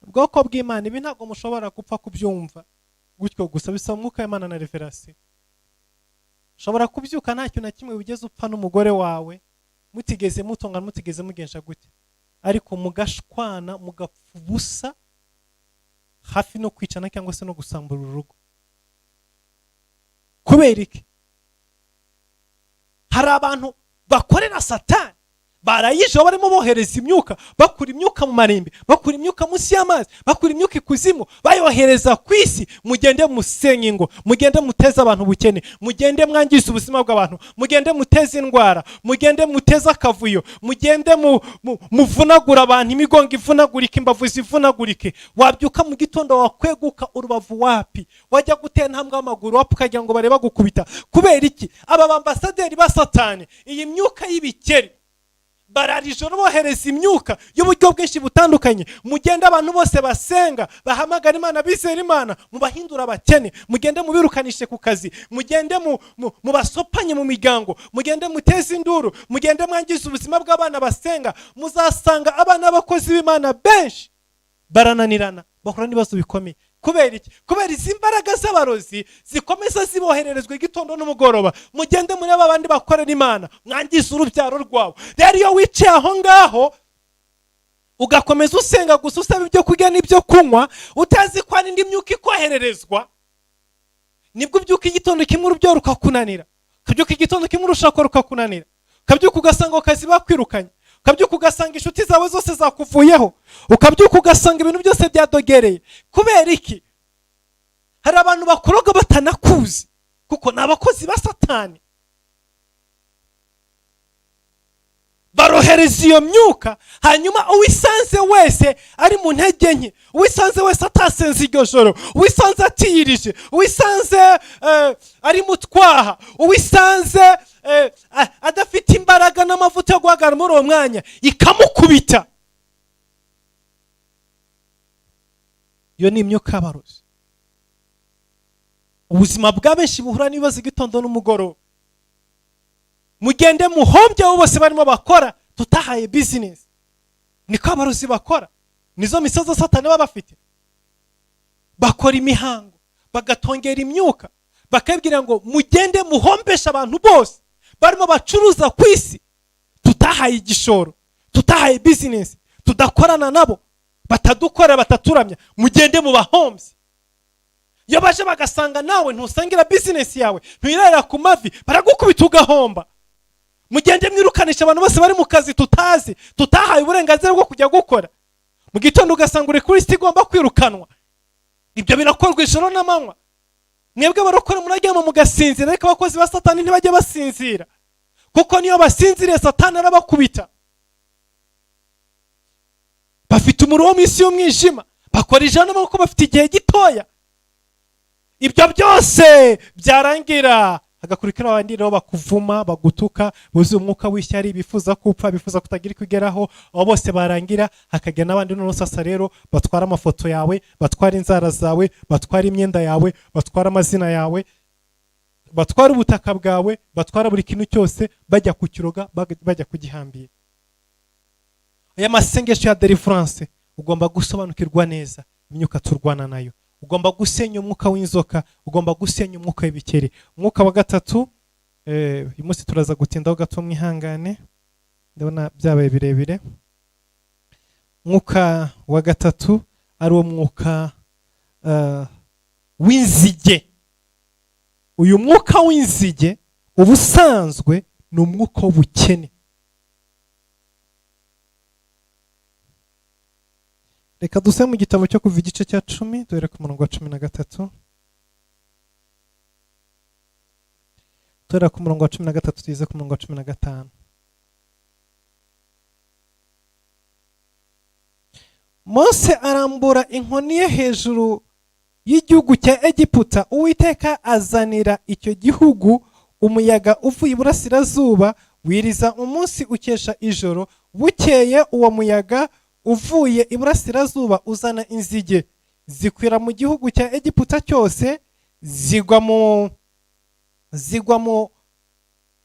Ubwoko bw'Imana, ibi ntabwo mushobora gupfa kubyumva gutyo gusa, bisaba umwuka w'Imana na révélation. Ushobora kubyuka nta kintu na kimwe wigeze upfa n'umugore wawe, mutigeze mutongana, mutigeze mugenja gute, ariko mugashwana, mugapfa ubusa, hafi no kwicana cyangwa se no gusambura urugo. Kubera iki? Hari abantu bakorera Satani, barayije barimo bohereza imyuka, bakura imyuka mu marimbi, bakura imyuka munsi y'amazi, bakura imyuka ikuzimu, bayohereza ku isi. Mugende musenye ingo, mugende muteze abantu ubukene, mugende mwangize ubuzima bw'abantu, mugende muteze indwara, mugende muteze akavuyo, mugende muvunagura abantu, imigongo ivunagurike, imbavu zivunagurike. Wabyuka mu gitondo, wakweguka urubavu wapi, wajya gutera intambwe w'amaguru wapi, ukagira ngo bareba gukubita. Kubera iki? Aba bambasaderi ba Satani, iyi myuka y'ibikeri, barara ijoro bohereza imyuka y'uburyo bwinshi butandukanye. Mugende abantu bose basenga, bahamagara Imana, bizera Imana, mubahindura abakene, mugende mubirukanishe ku kazi, mugende mubasopanye mu miryango, mugende muteze induru, mugende mwangize ubuzima bw'abana basenga. Muzasanga abana b'abakozi b'Imana benshi barananirana, bahura n'ibibazo bikomeye. Kubera iki? Kubera izi mbaraga z'abarozi zikomeza zibohererezwa igitondo n'umugoroba. Mugende muri aba bandi bakorera Imana, mwangize urubyaro rwabo. Rero iyo wicaye aho ngaho ugakomeza usenga gusa, usaba ibyo kurya n'ibyo kunywa, utazi ko hari indi myuka ikohererezwa, nibwo ubyuka igitondo kimwe urubyaro rukakunanira, ukabyuka igitondo kimwe urushako rukakunanira, ukabyuka ugasanga ku kazi bakwirukanye, ukabyuka ugasanga inshuti zawe zose zakuvuyeho, ukabyuka ugasanga ibintu byose byadogereye. Kubera iki? Hari abantu bakuroga batanakuzi, kuko ni abakozi ba Satani, barohereza iyo myuka. Hanyuma uwisanze wese ari mu ntege nke, uwisanze wese atasenze iryo joro, uwisanze atiyirije, uwisanze ari mu twaha, uwisanze adafite imbaraga n'amavuta yo guhagarara muri uwo mwanya, ikamukubita. Iyo ni imyuka y'abarozi. Ubuzima bwa benshi buhura n'ibibazo igitondo n'umugoroba. Mugende muhombye abo bose barimo bakora tutahaye bizinesi. Niko abarozi bakora, nizo misozi Satani baba bafite. Bakora imihango, bagatongera imyuka, bakabwira ngo mugende muhombeshe abantu bose barimo bacuruza ku isi tutahaye igishoro, tutahaye bizinesi, tudakorana nabo, batadukora, bataturamya, mugende mubahombye. Iyo baje bagasanga nawe ntusangira bizinesi yawe, ntuirera ku mavi, baragukubita ugahomba. Mugende mwirukanisha abantu bose bari mu kazi tutazi, tutahaye uburenganzira bwo kujya gukora. Mu gitondo ugasanga uri kuri site igomba kwirukanwa. Ibyo birakorwa ijoro n'amanywa. Mwebwe barokora muraryama mugasinzira, ariko abakozi ba Satani ntibajya basinzira, kuko niyo basinziriye Satani arabakubita. Bafite umuriro wo mu isi y'umwijima, bakora ijoro n'amanywa kuko bafite igihe gitoya. Ibyo byose byarangira hagakurikira abandi rero bakuvuma, bagutuka, buzuye umwuka w'ishyari, bifuza kupfa, bifuza kutagira icyo ugeraho. Abo bose barangira hakajya n'abandi noneho sasa rero batwara amafoto yawe, batwara inzara zawe, batwara imyenda yawe, batwara amazina yawe, batwara ubutaka bwawe, batwara buri kintu cyose, bajya kukiroga, bajya kugihambira. Aya masengesho ya deliverance, ugomba gusobanukirwa neza imyuka turwana nayo. Ugomba gusenya umwuka w'inzoka, ugomba gusenya umwuka w'ibikeri. Umwuka wa gatatu, uyu munsi turaza gutindaho gato, mwihangane, ndabona byabaye birebire. Umwuka wa gatatu ari wo mwuka w'inzige. Uyu mwuka w'inzige ubusanzwe ni umwuka w'ubukene. Reka duse mu gitabo cyo Kuva igice cya 10, duhere ku murongo wa 13. Duhera ku murongo wa 13 tugeze ku murongo wa 15. Mose arambura inkoni ye hejuru y'igihugu cya Egiputa, Uwiteka azanira icyo gihugu umuyaga uvuye iburasirazuba, wiriza umunsi ukesha ijoro. Bukeye uwo muyaga uvuye iburasirazuba uzana inzige, zikwira mu gihugu cya Egiputa cyose, zigwa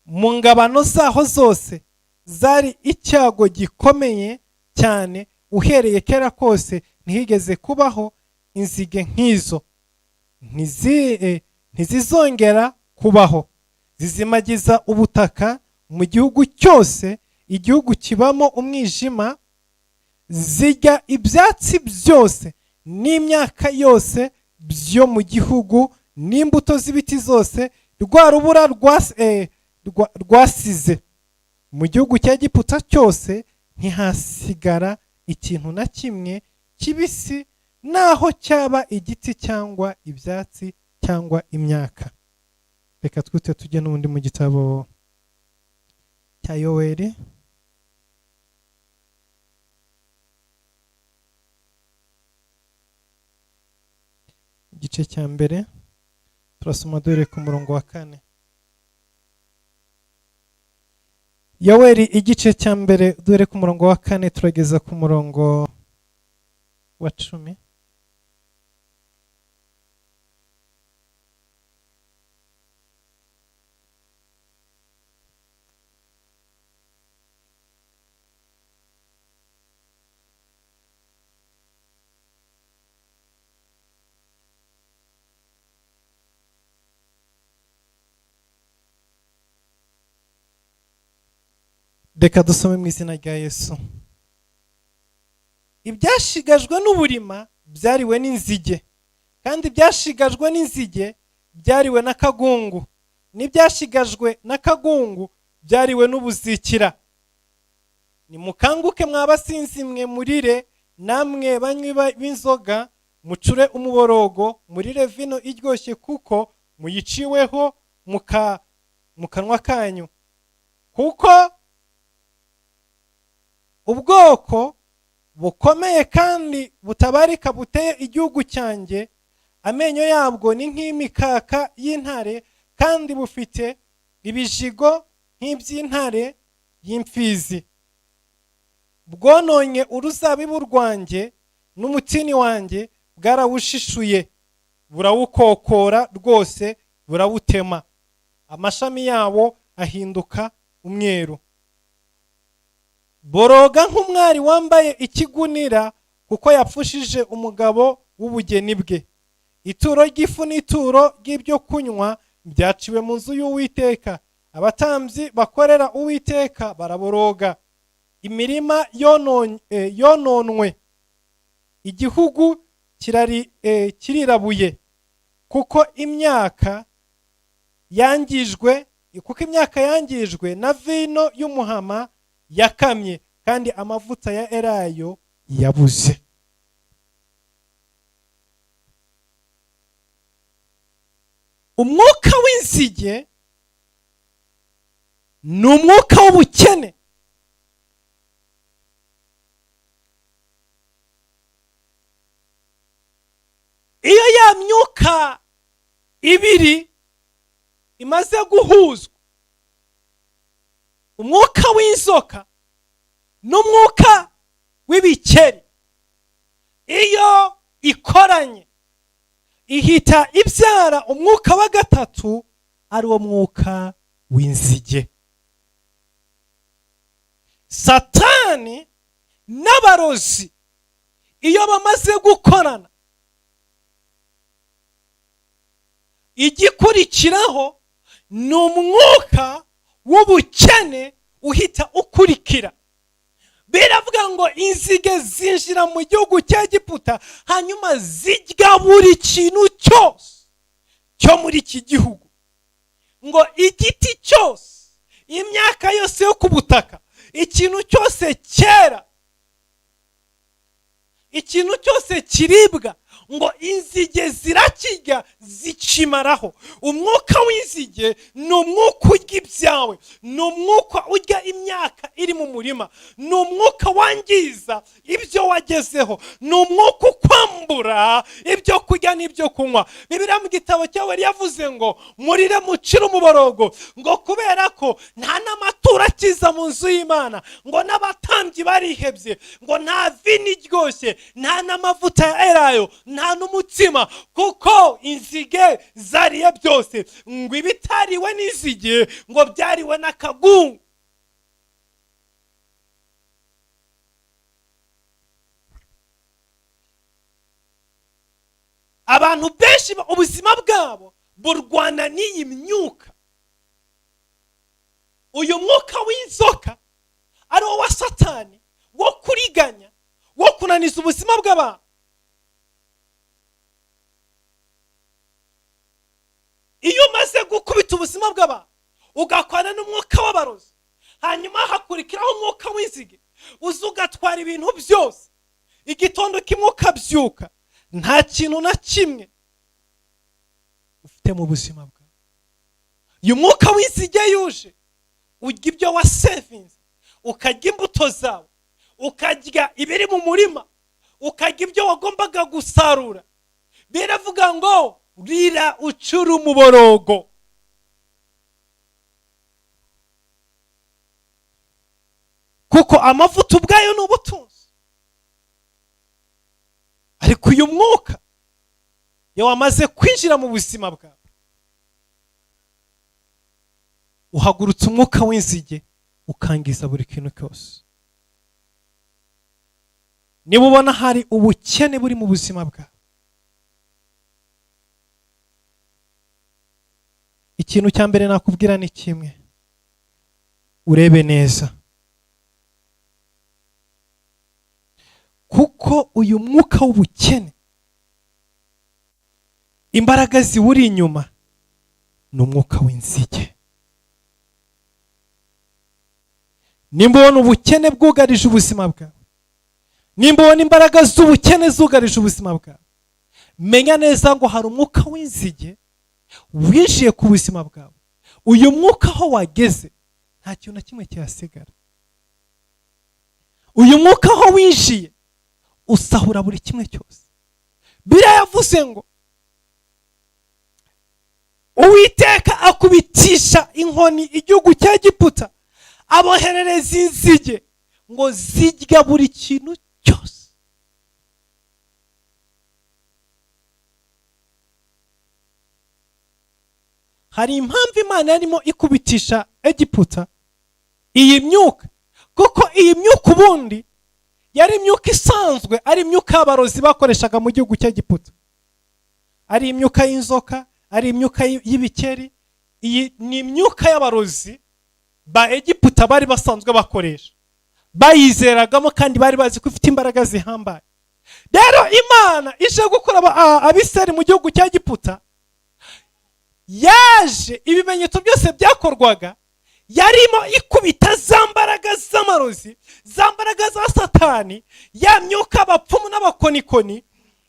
mu ngabano zaho zose. Zari icyago gikomeye cyane, uhereye kera kose ntihigeze kubaho inzige nk'izo, ntizizongera kubaho. Zizimagiza ubutaka mu gihugu cyose, igihugu kibamo umwijima. Zirya ibyatsi byose n'imyaka yose byo mu gihugu n'imbuto z'ibiti zose, rwa rubura rwasize mu gihugu cya Egiputa cyose. Ntihasigara ikintu na kimwe kibisi, naho cyaba igiti cyangwa ibyatsi cyangwa imyaka. Reka twite tujye n'ubundi mu gitabo cya Yoweri, igice cya 1, turasoma duhereye ku murongo wa 4. Yoweri igice cya 1, duhere ku murongo wa 4 turageza ku murongo wa 10. Reka dusome mu izina rya Yesu. Ibyashigajwe n'uburima byariwe n'inzige, kandi ibyashigajwe n'inzige byariwe n'akagungu, n'ibyashigajwe n'akagungu byariwe n'ubuzikira. Nimukanguke mwa basinzi mwe, murire, namwe banywi b'inzoga, mucure umuborogo, murire vino iryoshye, kuko muyiciweho mu kanwa kanyu, kuko ubwoko bukomeye kandi butabarika buteye igihugu cyanjye. Amenyo yabwo ni nk'imikaka y'intare, kandi bufite ibijigo nk'iby'intare y'imfizi. Bwononye uruzabibu rwanjye n'umutini wanjye, bwarawushishuye burawukokora rwose, burawutema, amashami yawo ahinduka umweru. Boroga nk'umwari wambaye ikigunira, kuko yapfushije umugabo w'ubugeni bwe. Ituro ry'ifu n'ituro ry'ibyo kunywa byaciwe mu nzu y'Uwiteka, abatambyi bakorera Uwiteka baraboroga. Imirima yononwe, igihugu kirirabuye, kuko imyaka yangijwe na vino y'umuhama yakamye, kandi amavuta ya elayo yabuze. Umwuka w'inzige ni umwuka w'ubukene. Iyo ya myuka ibiri imaze guhuzwa, umwuka w'inzoka n'umwuka w'ibikeri, iyo ikoranye ihita ibyara umwuka wa gatatu, ari wo mwuka w'inzige. Satani n'abarozi iyo bamaze gukorana, igikurikiraho ni umwuka w'ubukene uhita ukurikira. Biravuga ngo inzige zinjira mu gihugu cya Egiputa, hanyuma zirya buri kintu cyose cyo muri iki gihugu, ngo igiti cyose, imyaka yose yo ku butaka, ikintu cyose cyera. Ikintu cyose kiribwa, ngo inzige zirakirya zikimaraho. Umwuka w'inzige ni umwuka urya ibyawe, ni umwuka urya imyaka iri mu murima, ni umwuka wangiza ibyo wagezeho, ni umwuka ukwambura ibyo kurya n'ibyo kunywa. Bibiliya mu gitabo cyawe yavuze ngo: "Murire, mucire umuborogo," ngo kubera ko nta n'amaturo akiza mu nzu y'Imana, ngo n'abatambyi barihebye, ngo nta vino iryoshye, nta n'amavuta ya elayo, nta n'umutsima, kuko inzige zariye byose. Ngo ibitariwe n'inzige ngo byariwe n'akagungu. Abantu benshi ubuzima bwabo burwana n'iyi myuka, uyu mwuka w'inzoka ari wo wa Satani, wo kuriganya, wo kunaniza ubuzima bw'abantu. Iyo umaze gukubita ubuzima bw'abantu, ugakwana n'umwuka w'abarozi, hanyuma hakurikiraho umwuka w'inzige, uza ugatwara ibintu byose. Igitondo kimwe ukabyuka nta kintu na kimwe ufite mu buzima bwawe. Uyu mwuka w'inzige yuje urya ibyo wasevinze, ukarya imbuto zawe, ukarya ibiri mu murima, ukarya ibyo wagombaga gusarura. Biravuga ngo: "Rira, ucure umuborogo," kuko amavuta ubwayo ni ubutunzi. Ariko uyu mwuka iyo wamaze kwinjira mu buzima bwawe, uhagurutse umwuka w'inzige, ukangiza buri kintu cyose. Niba ubona hari ubukene buri mu buzima bwawe, ikintu cya mbere nakubwira ni kimwe: urebe neza, kuko uyu mwuka w'ubukene, imbaraga ziwuri inyuma ni umwuka w'inzige. Nimba ubona ubukene bwugarije ubuzima bwawe, nimba ubona imbaraga z'ubukene zugarije ubuzima bwawe, menya neza ngo hari umwuka w'inzige winjiye ku buzima bwawe. Uyu mwuka aho wageze nta kintu na kimwe kihasigara. Uyu mwuka aho winjiye usahura buri kimwe cyose. Biriya yavuze ngo Uwiteka akubitisha inkoni igihugu cya Egiputa, aboherereza inzige ngo zirya buri kintu cyose. Hari impamvu Imana yarimo ikubitisha Egiputa iyi myuka, kuko iyi myuka ubundi yari imyuka isanzwe, ari imyuka y'abarozi bakoreshaga mu gihugu cy'Egiputa, ari imyuka y'inzoka, ari imyuka y'ibikeri. Iyi ni imyuka y'abarozi ba Egiputa bari basanzwe bakoresha, bayizeragamo kandi bari bazi ko ifite imbaraga zihambaye. Rero Imana ije gukura Abisirayeli mu gihugu cya Egiputa, yaje ibimenyetso byose byakorwaga yarimo ikubita za mbaraga z'amarozi, za mbaraga za Satani, ya myuka abapfumu n'abakonikoni,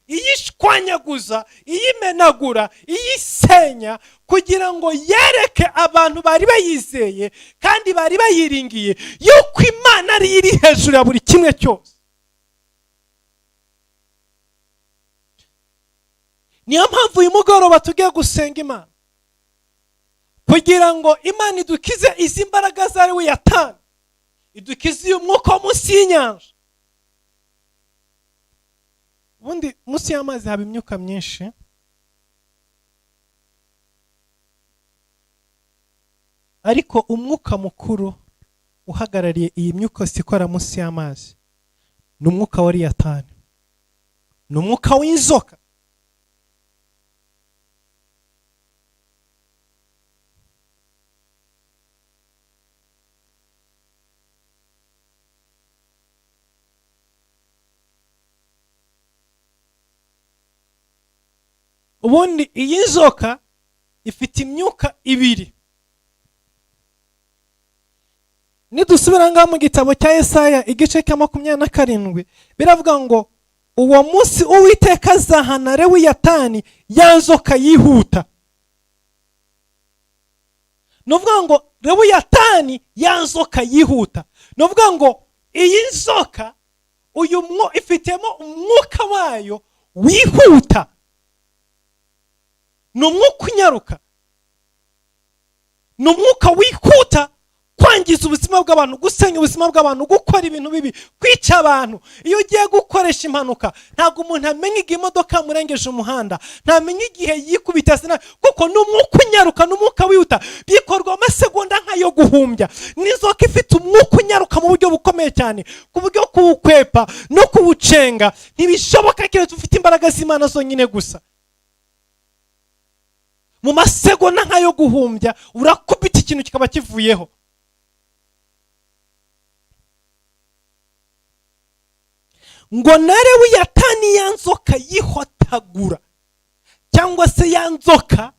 iyishwanyaguza, iyimenagura, iyisenya, kugira ngo yereke abantu bari bayizeye kandi bari bayiringiye yuko Imana ariyo iri hejuru ya buri kimwe cyose. Niyo mpamvu uyu mugoroba tugiye gusenga Imana kugira ngo Imana idukize izi mbaraga za Lewiyatani, idukize uyu mwuka wo munsi y'inyanja. Ubundi munsi y'amazi haba imyuka myinshi. Ariko umwuka mukuru uhagarariye iyi myuka yose ikora munsi y'amazi ni umwuka wa Liyatani, ni umwuka w'inzoka. Ubundi iyi nzoka ifite imyuka ibiri. Nidusubira ngaha mu gitabo cya Yesaya, igice cya 27, biravuga ngo Uwo munsi Uwiteka azahana Lewiyatani, ya nzoka yihuta. Ni ukuvuga ngo Lewiyatani, ya nzoka yihuta, ni ukuvuga ngo iyi nzoka uyu mwo ifitemo umwuka wayo wihuta, ni umwuka unyaruka, ni umwuka wihuta kwangiza ubuzima bw'abantu, gusenya ubuzima bw'abantu, gukora ibintu bibi, kwica abantu. Iyo ugiye gukoresha impanuka, ntabwo umuntu amenya igihe imodoka yamurengeje umuhanda, ntamenya igihe yikubita hasi, kuko ni umwuka unyaruka, ni umwuka wihuta, bikorwa amasegonda nk'ayo guhumbya. N'inzoka ifite umwuka unyaruka mu buryo bukomeye cyane, ku buryo kuwukwepa no kuwucenga ntibishoboka keretse ufite imbaraga z'Imana zonyine gusa. Mu masegonda nk'ayo guhumbya urakubita ikintu kikaba kivuyeho. Ngo na Lewiyatani, ya nzoka yihotagura, cyangwa se ya nzoka,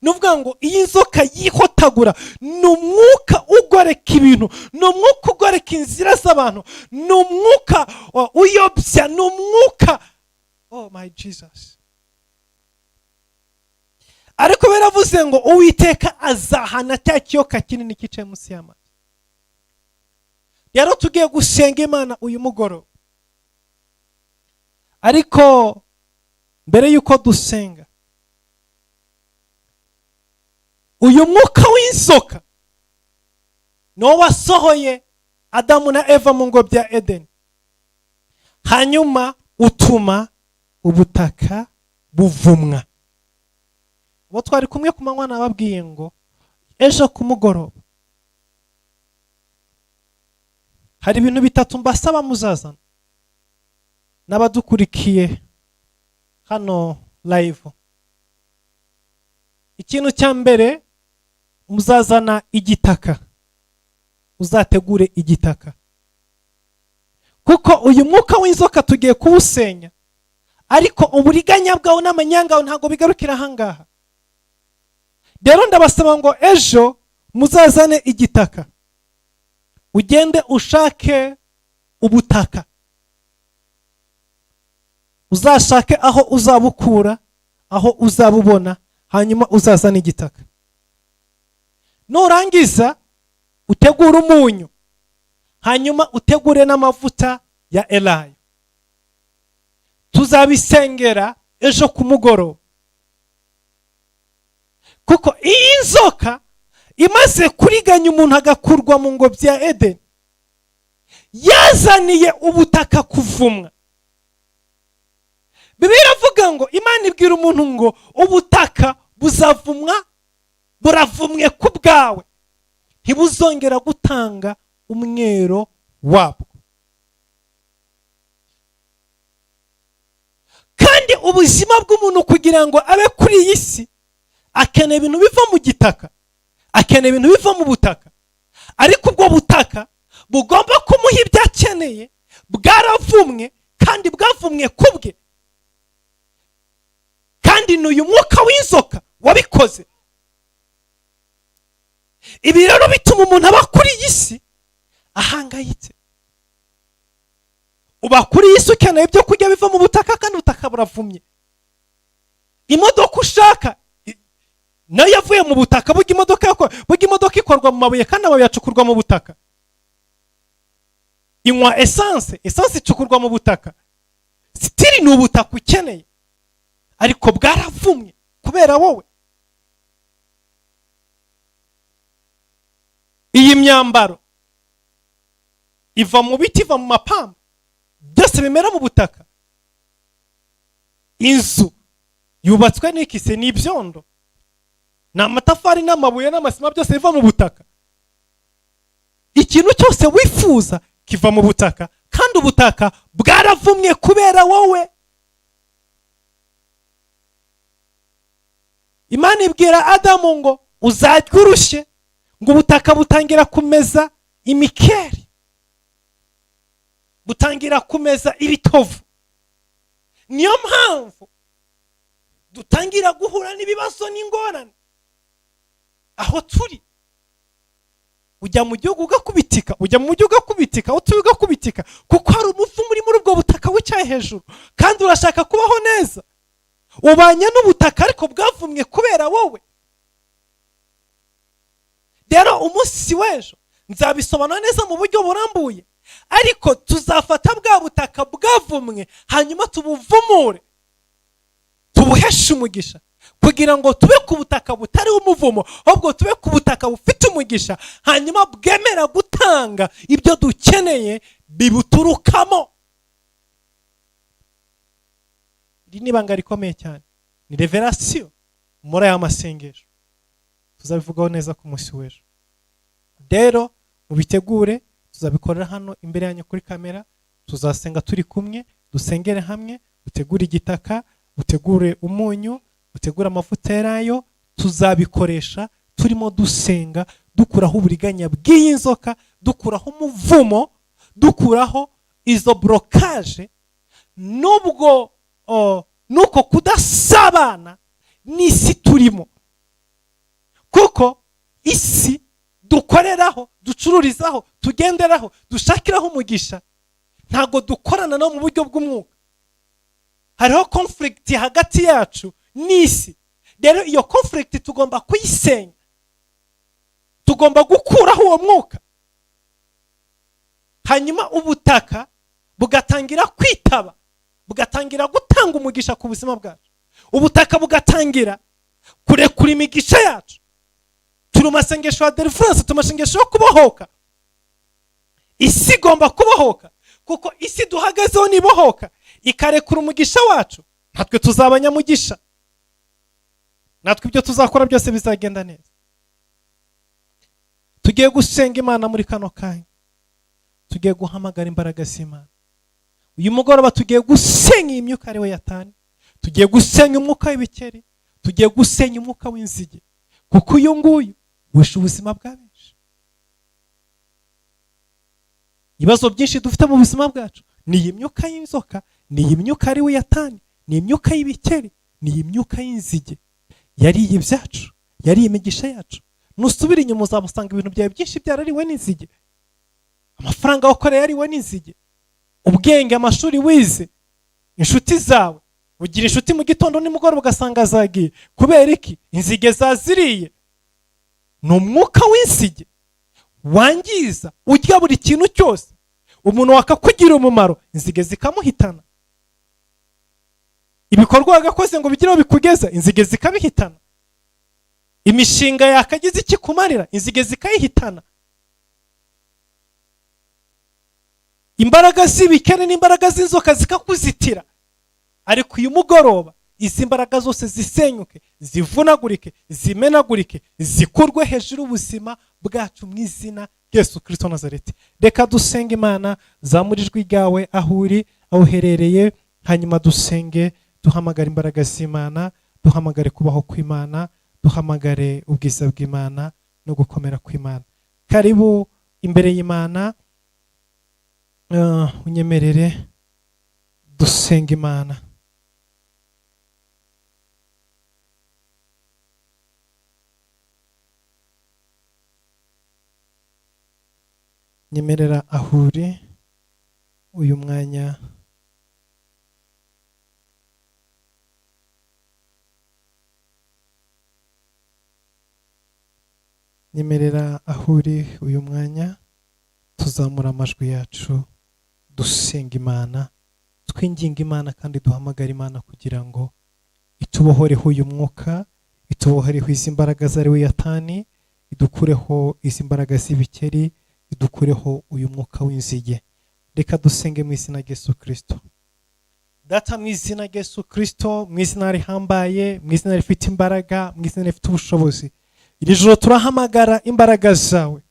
ni ukuvuga ngo iyi nzoka yihotagura ni umwuka ugoreka ibintu, ni umwuka ugoreka inzira z'abantu, ni umwuka uyobya, ni umwuka, oh my Jesus. Ariko baravuze ngo Uwiteka azahana cya kiyoka kinini cyicaye munsi y'amazi. Rero tugiye gusenga Imana uyu mugoroba, ariko mbere y'uko dusenga, uyu mwuka w'inzoka niwo wasohoye Adamu na Eva mu ngobyi ya Edeni, hanyuma utuma ubutaka buvumwa. Abo twari kumwe ku manywa nababwiye ngo ejo ku mugoroba hari ibintu bitatu mbasaba muzazana n'abadukurikiye hano live. Ikintu cya mbere, muzazana igitaka, uzategure igitaka, kuko uyu mwuka w'inzoka tugiye kuwusenya, ariko uburiganya bwawe n'amanyanga yawe ntabwo bigarukira ahangaha. Rero ndabasaba ngo ejo muzazane igitaka, ugende ushake ubutaka, uzashake aho uzabukura, aho uzabubona, hanyuma uzazane igitaka. Nurangiza utegure umunyu, hanyuma utegure n'amavuta ya elayo. Tuzabisengera ejo ku mugoroba, kuko iyi nzoka imaze kuriganya umuntu agakurwa mu ngobyi ya Edeni, yazaniye ubutaka kuvumwa. Bibiliya iravuga ngo Imana ibwira umuntu ngo ubutaka buzavumwa, buravumwe ku bwawe, ntibuzongera gutanga umwero wabwo. Kandi ubuzima bw'umuntu kugira ngo abe kuri iyi si akeneye ibintu biva mu gitaka, akeneye ibintu biva mu butaka, ariko ubwo butaka bugomba kumuha ibyo akeneye bwaravumwe, kandi bwavumwe ku bwe, kandi ni uyu mwuka w'inzoka wabikoze. Ibi rero bituma umuntu aba kuri iyi si ahangayitse. Uba kuri iyi si ukeneye ibyo kurya biva mu butaka, kandi ubutaka buravumye. Imodoka ushaka nayo yavuye mu butaka. Burya imodoka ikorwa mu mabuye, kandi amabuye acukurwa mu butaka. Inywa esanse, esanse icukurwa mu butaka. Sitiri ni ubutaka ukeneye, ariko bwaravumwe kubera wowe. Iyi myambaro iva mu biti, iva mu mapamba, byose bimera mu butaka. Inzu yubatswe n'ikise, ni ibyondo, ni amatafari n'amabuye n'amasima, byose biva mu butaka. Ikintu cyose wifuza kiva mu butaka, kandi ubutaka bwaravumwe kubera wowe. Imana ibwira Adamu ngo uzajya urushye, ngo ubutaka butangira kumeza imikeri, butangira kumeza ibitovu. Niyo mpamvu dutangira guhura n'ibibazo n'ingorane aho turi. Ujya mu gihugu ugakubitika, ujya mu mujyi ugakubitika, utuye ugakubitika, kuko hari umuvumo uri muri ubwo butaka wicaye hejuru, kandi urashaka kubaho neza. Ubanye n'ubutaka ariko bwavumwe kubera wowe. Rero umunsi w'ejo nzabisobanura neza mu buryo burambuye, ariko tuzafata bwa butaka bwavumwe, hanyuma tubuvumure, tubuheshe umugisha, kugira ngo tube ku butaka butariho umuvumo, ahubwo tube ku butaka bufite umugisha, hanyuma bwemera gutanga ibyo dukeneye bibuturukamo. Iri ni ibanga rikomeye cyane, ni révélation muri aya masengesho, tuzabivugaho neza ku munsi w'ejo. Rero mubitegure, tuzabikorera hano imbere yanyu kuri kamera, tuzasenga turi kumwe, dusengere hamwe. Utegure igitaka, utegure umunyu, utegure amavuta yarayo, tuzabikoresha turimo dusenga, dukuraho uburiganya bw'iyi nzoka, dukuraho umuvumo, dukuraho izo blocage, nubwo nuko kudasabana n'isi turimo, kuko isi dukoreraho, ducururizaho, tugenderaho, dushakiraho umugisha, ntabwo dukorana no mu buryo bw'umwuka. Hariho conflict hagati yacu n'isi. Rero iyo conflict tugomba kuyisenya, tugomba gukuraho uwo mwuka, hanyuma ubutaka bugatangira kwitaba, bugatangira gutanga umugisha ku buzima bwacu, ubutaka bugatangira kurekura imigisha yacu. Turi mu masengesho ya deliverance, turi mu masengesho yo kubohoka. Isi igomba kubohoka, kuko isi duhagazeho nibohoka ikarekura umugisha wacu, natwe tuzaba abanyamugisha, natwe ibyo tuzakora byose bizagenda neza. Tugiye gusenga Imana muri kano kanya, tugiye guhamagara imbaraga z'Imana. Uyu mugoroba tugiye gusenya iyi myuka ariwe yatani, tugiye gusenya umwuka w'ibikeri, tugiye gusenya umwuka w'inzige, kuko uyu nguyu wishe ubuzima bwa benshi. Ibibazo byinshi dufite mu buzima bwacu ni iyi myuka y'inzoka, ni iyi myuka ariwe yatani, ni imyuka y'ibikeri, ni iyi myuka y'inzige yariye ibyacu, yariye imigisha yacu. Nusubira inyuma uzaba usanga ibintu byawe byinshi byarariwe n'inzige. Amafaranga wakoreye yariwe n'inzige, ubwenge, amashuri wize, inshuti zawe. Ugira inshuti mu gitondo, nimugoroba ugasanga zagiye. Kubera iki? Inzige zaziriye. Ni umwuka w'inzige wangiza, urya buri kintu cyose. Umuntu wakakugira umumaro, inzige zikamuhitana. Ibikorwa wagakoze ngo bigire aho bikugeza, inzige zikabihitana. Imishinga yakagize ikikumarira, inzige zikayihitana. Imbaraga z'ibikene n'imbaraga z'inzoka zikakuzitira. Ariko uyu mugoroba izi mbaraga zose zisenyuke, zivunagurike, zimenagurike, zikurwe hejuru y'ubuzima bwacu mu izina Yesu Kristo Nazareti. Reka dusenge Imana. Zamura ijwi ryawe aho uri, aho uherereye, hanyuma dusenge, duhamagare imbaraga z'Imana, duhamagare kubaho kw'Imana, duhamagare ubwiza bw'Imana no gukomera kw'Imana. Karibu imbere y'Imana. Unyemerere dusenge Imana. Nyemerera aho uri uyu mwanya. Nyemerera aho uri uyu mwanya, tuzamura amajwi yacu, dusenga Imana, twinginga Imana kandi duhamagara Imana kugira ngo itubohoreho uyu mwuka, itubohoreho izi mbaraga zariwe yatani, idukureho izi mbaraga z'ibikeri, idukureho uyu mwuka w'inzige. Reka dusenge mu izina rya Yesu Kristo. Data, mu izina rya Yesu Kristo, mu izina rihambaye, mu izina rifite imbaraga, mu izina rifite ubushobozi, iri joro turahamagara imbaraga zawe,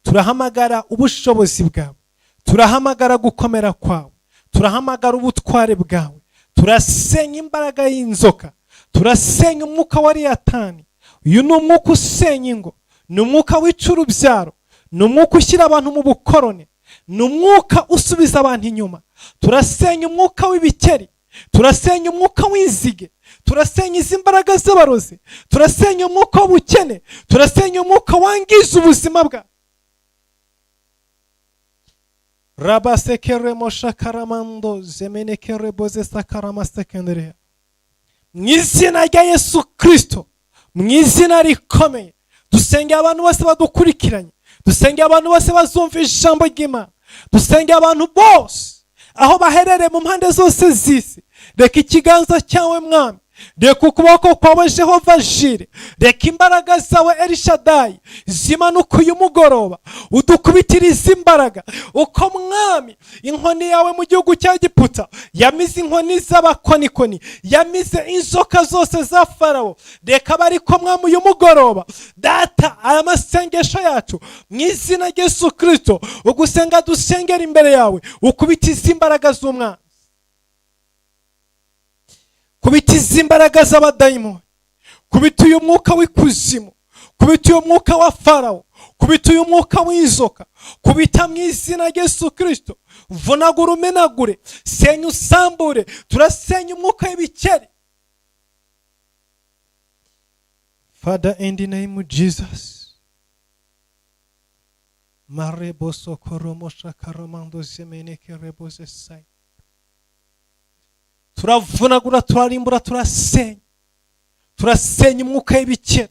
turahamagara ubushobozi bwawe, turahamagara gukomera kwawe, turahamagara ubutware bwawe. Turasenya imbaraga y'inzoka, turasenya umwuka wa Liyatani. Uyu ni umwuka usenya ingo, ni umwuka wica urubyaro, ni umwuka ushyira abantu mu bukoroni, ni umwuka usubiza abantu inyuma. Turasenya umwuka w'ibikeri, turasenya umwuka w'inzige, turasenya izi mbaraga z'abarozi, turasenya umwuka w'ubukene, turasenya umwuka wangiza ubuzima bwawe. Rabasekeremo shakaramando zemenekereboze sakaramasekendereya. Mu izina rya Yesu Kirisito, mu izina rikomeye, dusengeye abantu bose badukurikiranye, dusengeye abantu bose bazumva ijambo ry'Imana, dusengeye abantu bose aho baherereye mu mpande zose z'isi. Reka ikiganza cyawe, Mwami, reka ukuboko kwawe, Jehova Jireh, reka imbaraga zawe, Elishadayi, zimanuka uyu mugoroba, udukubitirize imbaraga. Uko, Mwami, inkoni yawe mu gihugu cya Giputa yamize inkoni z'abakonikoni, yamize inzoka zose za Farawo, reka bariko, Mwami, uyu mugoroba, Data, aya masengesho yacu mu izina rya Yesu Kirisito, ugusenga dusengera imbere yawe, ukubitize imbaraga z'umwanzi, kubita izi imbaraga z'abadayimoni, kubita uyu mwuka w'ikuzimu, kubita uyu mwuka wa Farawo, kubita uyu mwuka w'inzoka, kubita mu izina rya Yesu Kirisito. Vunagura, umenagure, senya, usambure. Turasenya umwuka w'ibikeri. Father, in the name of Jesus. Marebo shakaramando zemeneke reboze sai. Turavunagura, turarimbura, turasenya, turasenya umwuka w'ibikeri,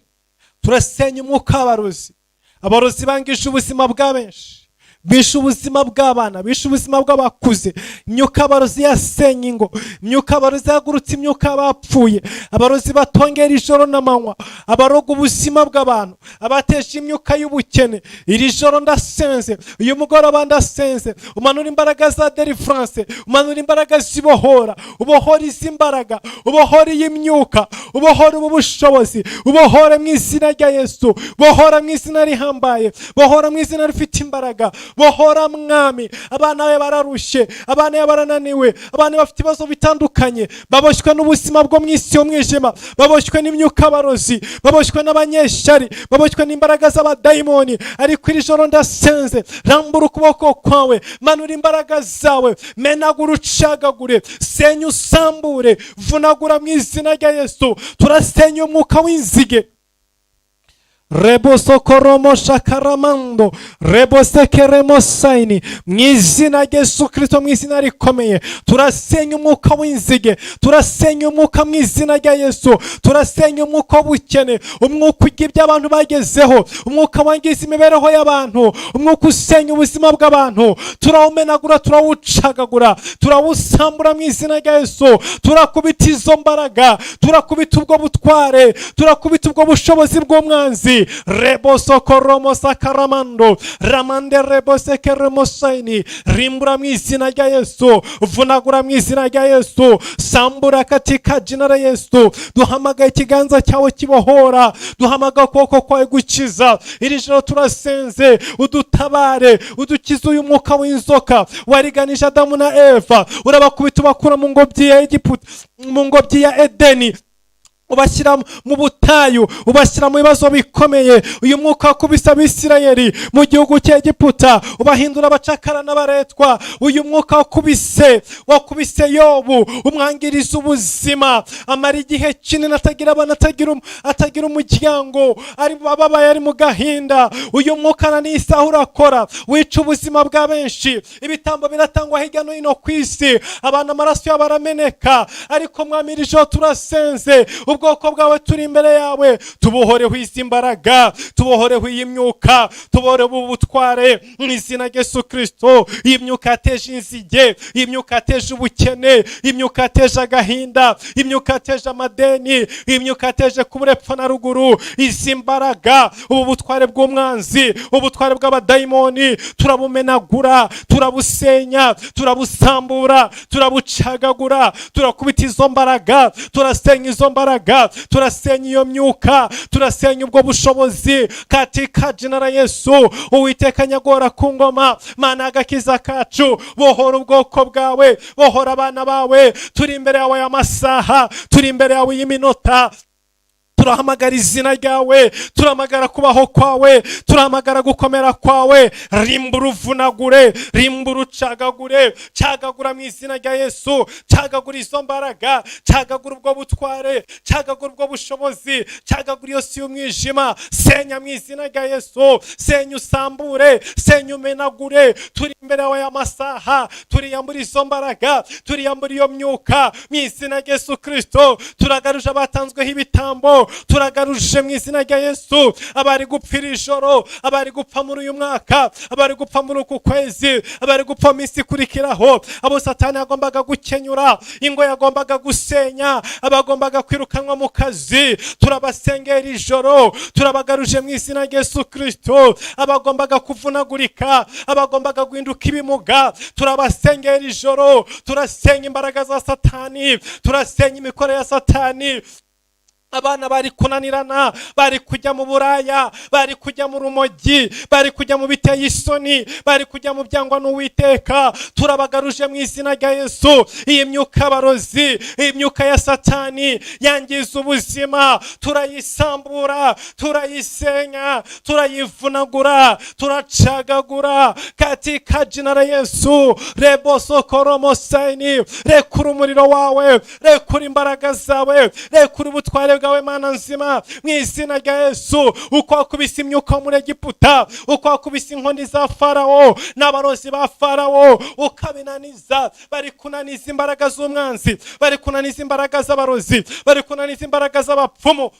turasenya umwuka w'abarozi. Abarozi bangije ubuzima bwa benshi, bishe ubuzima bw'abana, bishe ubuzima bw'abakuze. Imyuka y'abarozi yasenye ingo, imyuka y'abarozi yahagurutse, imyuka y'abapfuye, abarozi batongera ijoro n'amanywa, abaroga ubuzima bw'abantu, abateje imyuka y'ubukene. Iri joro ndasenze, uyu mugoroba ndasenze, umanura imbaraga za deliverance, umanura imbaraga zibohora, ubohora izi mbaraga, ubohora iyi myuka, ubohora ubu bushobozi, ubohore mu izina rya Yesu, bohora mu izina rihambaye, bohora mu izina rifite imbaraga, bohora, Mwami. Abana be bararushye, abana be barananiwe, abana bafite ibibazo bitandukanye, baboshywe n'ubuzima bwo mu isi y'umwijima, baboshywe n'imyuka barozi, baboshywe n'abanyeshyari, baboshywe n'imbaraga z'abadayimoni. Ariko iri joro ndasenze, rambura ukuboko kwawe, manura imbaraga zawe, menagura, ucagagure, senya, usambure, vunagura mu izina rya Yesu. Turasenya umwuka w'inzige. Rebosokoromo shakaramando rebosekeremo sayini. Mu izina rya Yesu Kirisito, mu izina rikomeye, turasenya umwuka w'inzige, turasenya umwuka mu izina rya Yesu, turasenya umwuka w'ubukene, umwuka ujya ibyo abantu bagezeho, umwuka wangiza imibereho y'abantu, umwuka usenya ubuzima bw'abantu. Turawumenagura, turawucagagura, turawusambura mu izina rya Yesu. Turakubita izo mbaraga, turakubita ubwo butware, turakubita ubwo bushobozi bw'umwanzi. Rebosokoromo sakaramando ramande rebosekeremosaini. Rimbura mu izina rya Yesu, vunagura mu izina rya Yesu, sambura katika jina la Yesu. Duhamagaye ikiganza cyawe kibohora, duhamagaye ukuboko kwawe gukiza. Iri joro turasenze, udutabare, udukize uyu mwuka w'inzoka wariganije Adamu na Eva, urabakubita, ubakura mu ngobyi ya Egiputa, mu ngobyi ya Edeni, ubashyira mu butayu, ubashyira mu bibazo bikomeye. Uyu mwuka wakubise Abisirayeli mu gihugu cya Egiputa, ubahindura abacakara n'abaretwa. Uyu mwuka wakubise Yobu, umwangiriza ubuzima, amara igihe kinini atagira abana, atagira umuryango, ari ababaye, ari mu gahinda. Uyu mwuka na n'isaha urakora, wica ubuzima bwa benshi. Ibitambo biratangwa hirya no hino ku isi, abantu amaraso yabo arameneka. Ariko, Mwami, iri joro turasenze, ubwoko bwawe turi imbere yawe, tubohoreho izi mbaraga, tubohoreho iyi myuka, tubohoreho ubu butware mu izina rya Yesu Kirisito. Iyi myuka yateje inzige, iyi myuka yateje ubukene, iyi myuka yateje agahinda, iyi myuka yateje amadeni, iyi myuka yateje kubura epfo na ruguru, izi mbaraga, ubu butware bw'umwanzi, ubutware bw'abadayimoni, turabumenagura, turabusenya, turabusambura, turabucagagura. Turakubita izo mbaraga, turasenya izo mbaraga, turasenya iyo myuka, turasenya ubwo bushobozi katika jina la Yesu. Uwiteka nyagora ku ngoma, Mana agakiza kacu, bohora ubwoko bwawe, bohora abana bawe. Turi imbere yawe aya masaha, turi imbere yawe iyi minota. Turahamagara izina ryawe, turahamagara kubaho kwawe, turahamagara gukomera kwawe. Rimbura, uvunagure, rimbura, ucagagure, cagagura mu izina rya Yesu. Cagagura izo mbaraga, cagagura ubwo butware, cagagura ubwo bushobozi, cagagura iyo si y'umwijima. Senya mu izina rya Yesu, senya usambure, senya umenagure. Turi imbere yawe y'amasaha, turiyambura izo mbaraga, turiyambura iyo myuka mu izina rya Yesu Kirisito. Turagaruje abatanzweho ibitambo, turagaruje mu izina rya Yesu abari gupfira ijoro, abari gupfa muri uyu mwaka, abari gupfa muri uku kwezi, abari gupfa mu minsi ikurikiraho, abo Satani yagombaga gukenyura, ingo yagombaga gusenya, abagombaga kwirukanwa mu kazi. Turabasengera ijoro, turabagaruje mu izina rya Yesu Kirisito. Abagombaga kuvunagurika, abagombaga guhinduka ibimuga, turabasengera ijoro. Turasenya imbaraga za Satani, turasenya imikorere ya Satani. Abana bari kunanirana, bari kujya mu buraya, bari kujya mu rumogi, bari kujya mu biteye isoni, bari kujya mu byangwa n'Uwiteka, turabagaruje mu izina rya Yesu. Iyi myuka y'abarozi, iyi myuka ya Satani yangiza ubuzima, turayisambura, turayisenya, turayivunagura, turacagagura katika jina la Yesu. Rebosokoromosaini, rekura umuriro wawe, rekura imbaraga zawe, rekura ubutware bwawe, Mana nzima, mu izina rya Yesu. Uko wakubise imyuka wo muri Egiputa, uko wakubise inkoni za Farawo n'abarozi ba Farawo ukabinaniza, bari kunaniza imbaraga z'umwanzi, bari kunaniza imbaraga z'abarozi, bari kunaniza imbaraga z'abapfumu.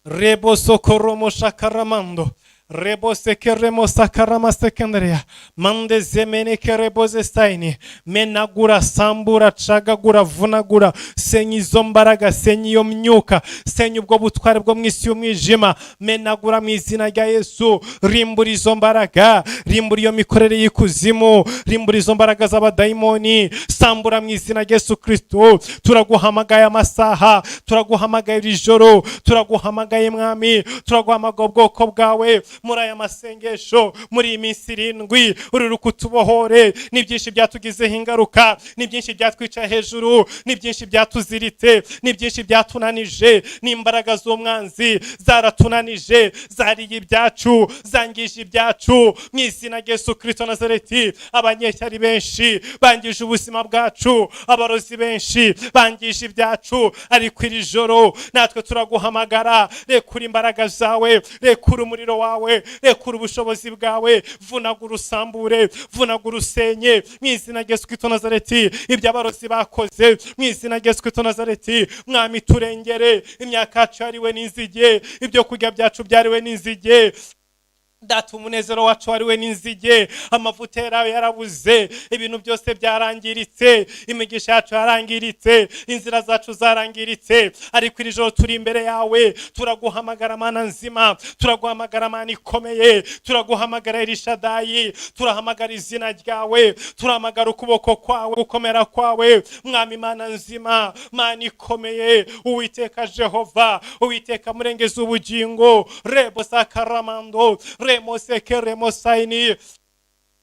Rebosokoromo shakaramando rebosekeremo sakarama sekenderiya mande zemeneke reboze sayini. Menagura, sambura, cagagura, vunagura, senya izo mbaraga, senya iyo myuka, senya ubwo butware bwo mu isi y'umwijima. Menagura mu izina rya Yesu. Rimbura izo mbaraga, rimbura iyo mikorere y'ikuzimu, rimbura izo mbaraga z'abadayimoni, sambura mu izina rya Yesu Kristo. Turaguhamagaye amasaha, turaguhamagaye iri joro, turaguhamagaye Mwami, turaguhamagaye ubwoko bwawe muri aya masengesho, muri iyi minsi 7. Uri kutubohore. Ni byinshi byatugizeho ingaruka, ni byinshi byatwicaye hejuru, ni byinshi byatuziritse, ni byinshi byatunanije, ni imbaraga z'umwanzi zaratunanije, zariye ibyacu, zangije ibyacu. Mu izina rya Yesu Kristo Nazareti, abanyeshyari benshi bangije ubuzima bwacu, abarozi benshi bangije ibyacu, ariko iri joro natwe turaguhamagara. Rekura imbaraga zawe, rekura umuriro wawe, rekura ubushobozi bwawe. Vunagura usambure, vunagura usenye mu izina rya Yesu Kristo Nazareti ibyo abarozi bakoze mu izina rya Yesu Kristo Nazareti. Mwami, turengere. Imyaka yacu yariwe n'inzige, ibyo kurya byacu byariwe n'inzige. Data, umunezero wacu wariwe n'inzige, amavuta yarawe yarabuze, ibintu byose byarangiritse, imigisha yacu yarangiritse, inzira zacu zarangiritse. Ariko iri joro turi imbere yawe, turaguhamagara Mana nzima, turaguhamagara Mana ikomeye, turaguhamagara Elishadayi, turahamagara izina ryawe, turahamagara ukuboko kwawe, gukomera kwawe, Mwami Mana nzima, Mana ikomeye, Uwiteka Jehova, Uwiteka murengezi ubugingo. Rebo sakaramando remoseke remosaini.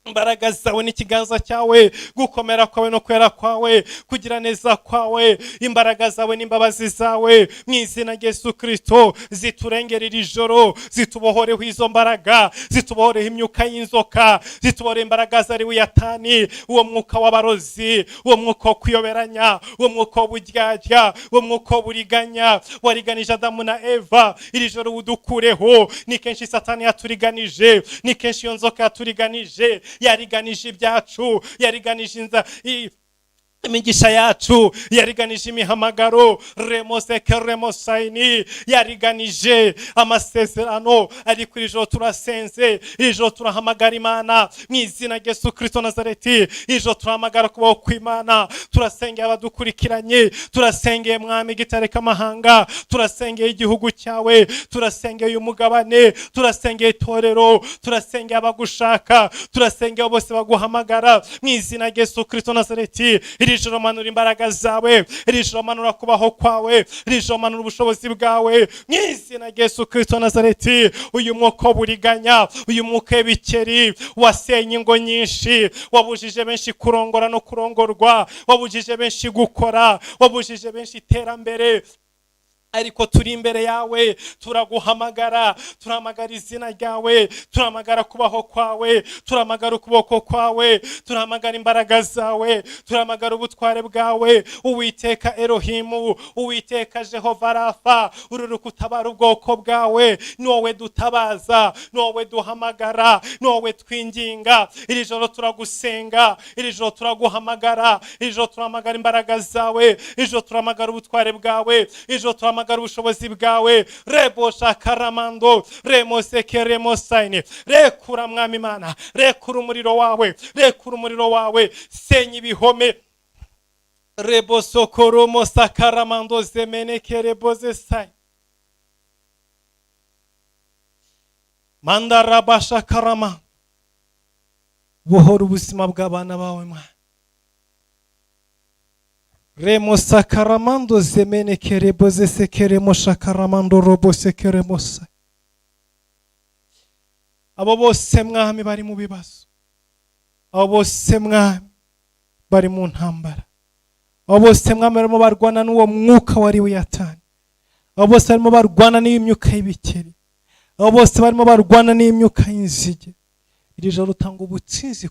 Imbaraga zawe n'ikiganza cyawe, gukomera kwawe no kwera kwawe, kugira neza kwawe, imbaraga zawe n'imbabazi zawe, mu izina rya Yesu Kirisito, ziturengera iri joro, zitubohoreho izo mbaraga, zitubohoreho imyuka y'inzoka, zitubohoreho imbaraga za Lewiyatani, uwo mwuka w'abarozi, uwo mwuka wo kuyoberanya, uwo mwuka w'uburyarya, uwo mwuka w'uburiganya wariganije Adamu na Eva. Iri joro udukureho. Ni kenshi Satani yaturiganije, ni kenshi iyo nzoka yaturiganije, yariganije ibyacu, yariganije imigisha yacu, yariganije imihamagaro, remoseke remosayini, yariganije amasezerano. Ariko iri joro turasenze, iri joro turahamagara Imana mu izina rya Yesu Kirisito Nazareti. Iri joro turahamagara kubaho kw'Imana. Turasengeye abadukurikiranye, turasengeye Mwami Gitare k'amahanga, turasengeye igihugu cyawe, turasengeye umugabane, turasengeye itorero, turasengeye abagushaka, turasengeye bose baguhamagara mu izina rya Yesu Kirisito Nazareti. Iri joro manura imbaraga zawe, iri joro manura kubaho kwawe, iri joro manura ubushobozi bwawe mu izina rya Yesu Kirisito Nazareti. Uyu mwuka w'uburiganya, uyu mwuka w'ibikeri wasenye ingo nyinshi, wabujije benshi kurongora no kurongorwa, wabujije benshi gukora, wabujije benshi iterambere. Ariko turi imbere yawe, turaguhamagara, turahamagara izina ryawe, turahamagara kubaho kwawe, turahamagara ukuboko kwawe, turahamagara imbaraga zawe, turahamagara ubutware bwawe. Uwiteka Elohimu, Uwiteka Jehova Rafa, uri kutabara ubwoko bwawe. Ni wowe dutabaza, ni wowe duhamagara, ni wowe twinginga. Iri joro turagusenga, iri joro turaguhamagara, iri joro turahamagara imbaraga zawe, iri joro turahamagara ubutware bwawe, iri joro turahamagara ubushobozi bwawe. Rebo shakaramando remoseke remosaini. Rekura, Mwami Imana, rekura umuriro wawe, rekura umuriro wawe, senya ibihome. Rebo sokoromo sakaramando zemeneke reboze sai mandarabashakarama. Buhora ubuzima bw'abana bawe, Mwana. Remo sakaramando zemeneke reboze sekeremo shakaramando robo sekeremo sa. Abo bose, Mwami, bari mu bibazo, abo bose, Mwami, bari mu ntambara, abo bose, Mwami, barimo barwana n'uwo mwuka wari wiyatani, abo bose barimo barwana n'imyuka y'ibikeri, abo bose barimo barwana n'imyuka y'inzige, iri joro utanga ubutsinzi.